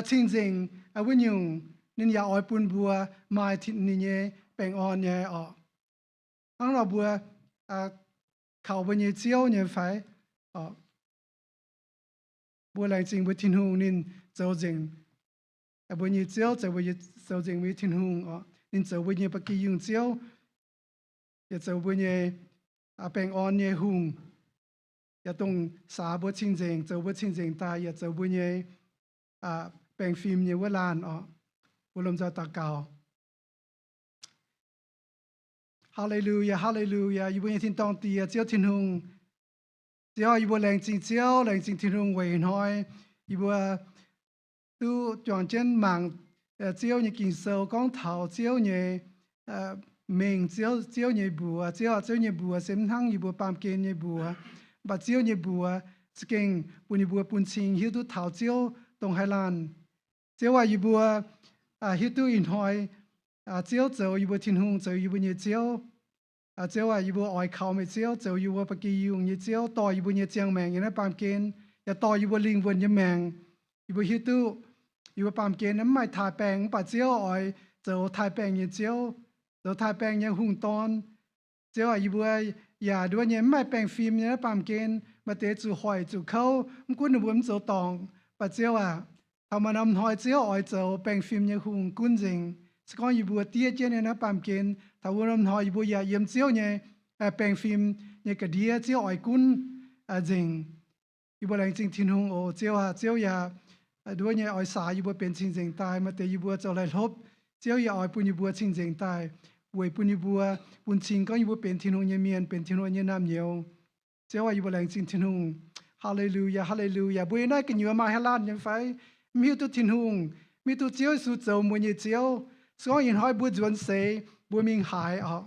cing-nzengc wuov nyungc. Ninh yaac oix bun mbuo maaih ninh nyei baengh orn nyei orqc. Hnangv nor mbuo kaux mbuo nyei Ziouv nyei fai? Mbuo laengz zingh mbuo Tin-Hungh ninh zoux nzengc mbuo nyei Ziouv, zoux nzengc mbuo nyei Tin-Hungh orqc. Ninh zoux mbuo nyei ba'gi yungh Ziouv, yaac zoux mbuo nyei baengh orn nyei hungh, yaac dongh saax mbuo cing-nzengc, zoux mbuo cing-nzengc daaih, yaac zoux mbuo nyei baengh fim nyei wuov laanh orqc. Mbuo lomh nzoih daux gaux. Haa^le^lu^yaa, haa^le^lu^yaa, yie mbuo nyei tin-dorngh Diex, Ziouv Tin-Hungh. Ziouv, yie mbuo laengz zingh Ziouv, laengz zingh Tin-Hungh weic hnoi yie mbuo duqv juangc jienv mangc Ziouv nyei Ging-Sou gorngv taux Ziouv nyei mengh, Ziouv, Ziouv nyei mbuox. Ziouv, Ziouv nyei mbuox se mv hnangv yie mbuo baamh gen nyei mbuox, mv baac Ziouv nyei mbuox za'gengh bun yie mbuo bun cing hiuv duqv taux Ziouv dongh haaix laanh. Ziouv aac, yie mbuo hiuv duqv ih hnoi Ziouv zoux yie mbuo Tin-Hungh, zoux yie mbuo nyei Ziouv. Ziouv aac, yie mbuo oix kaux meih Ziouv zoux yie mbuo ba'gi yungh nyei Ziouv, dorh yie mbuo nyei ziangh maengc yiem naaiv baamh gen, yaac dorh yie mbuo lingh wuonh nyei maengc. Yie mbuo hiuv duqv yie mbuo baamh gen mv maaih taaix-baengh, mv baac Ziouv oix zoux taaix-baengh nyei Ziouv, zoux taaix-baengh nyei hungh dorn. Ziouv aac, yie mbuo yaac nduov nyei mv maaih baengh fim nyei naaiv baamh gen, maaih deix zuqc hoic zuqc kouv, mv gunv ninh mbuo mv zoux dorngc. Mv baac Ziouv aac, taux maaih norm hnoi Ziouv oix zoux baengh fim nyei hungh gunv nzengc. Se gorngv yie mbuo diev jienv nyei naaiv baamh gen, taux wuov norm hnoi yie mbuo yaac yiem Ziouv nyei baengh fim nyei ga'ndiev, Ziouv oix gunv nzengc. Yie mbuo laengz zingh Tin-Hungh oc. Ziouv aac, Ziouv yaac nduov nyei oix saax yie mbuo benx cing-nzengc daaih. Maaih deix yie mbuo zoux laih hlopv, Ziouv yaac oix bun yie mbuo cing-nzengc daaih, weic bun yie mbuo bun cing gorngv yie mbuo benx Tin-Hungh nyei mienh, benx Tin-Hungh nyei naamh nyouz. Ziouv aac, yie mbuo laengz zingh Tin-Hungh. Haa^le^lu^yaa, haa^le^lu^yaa. Mbuo yiem naaiv gu'nyuoz maaih haaix laanh nyei fai mv hiuv duqv Tin-Hungh, mv hiuv duqv Ziouv Yesu zoux mbuo nyei Ziouv? Se gorngv ih hnoi mbuo nzuonx seix, mbuo mingh haaix orqc?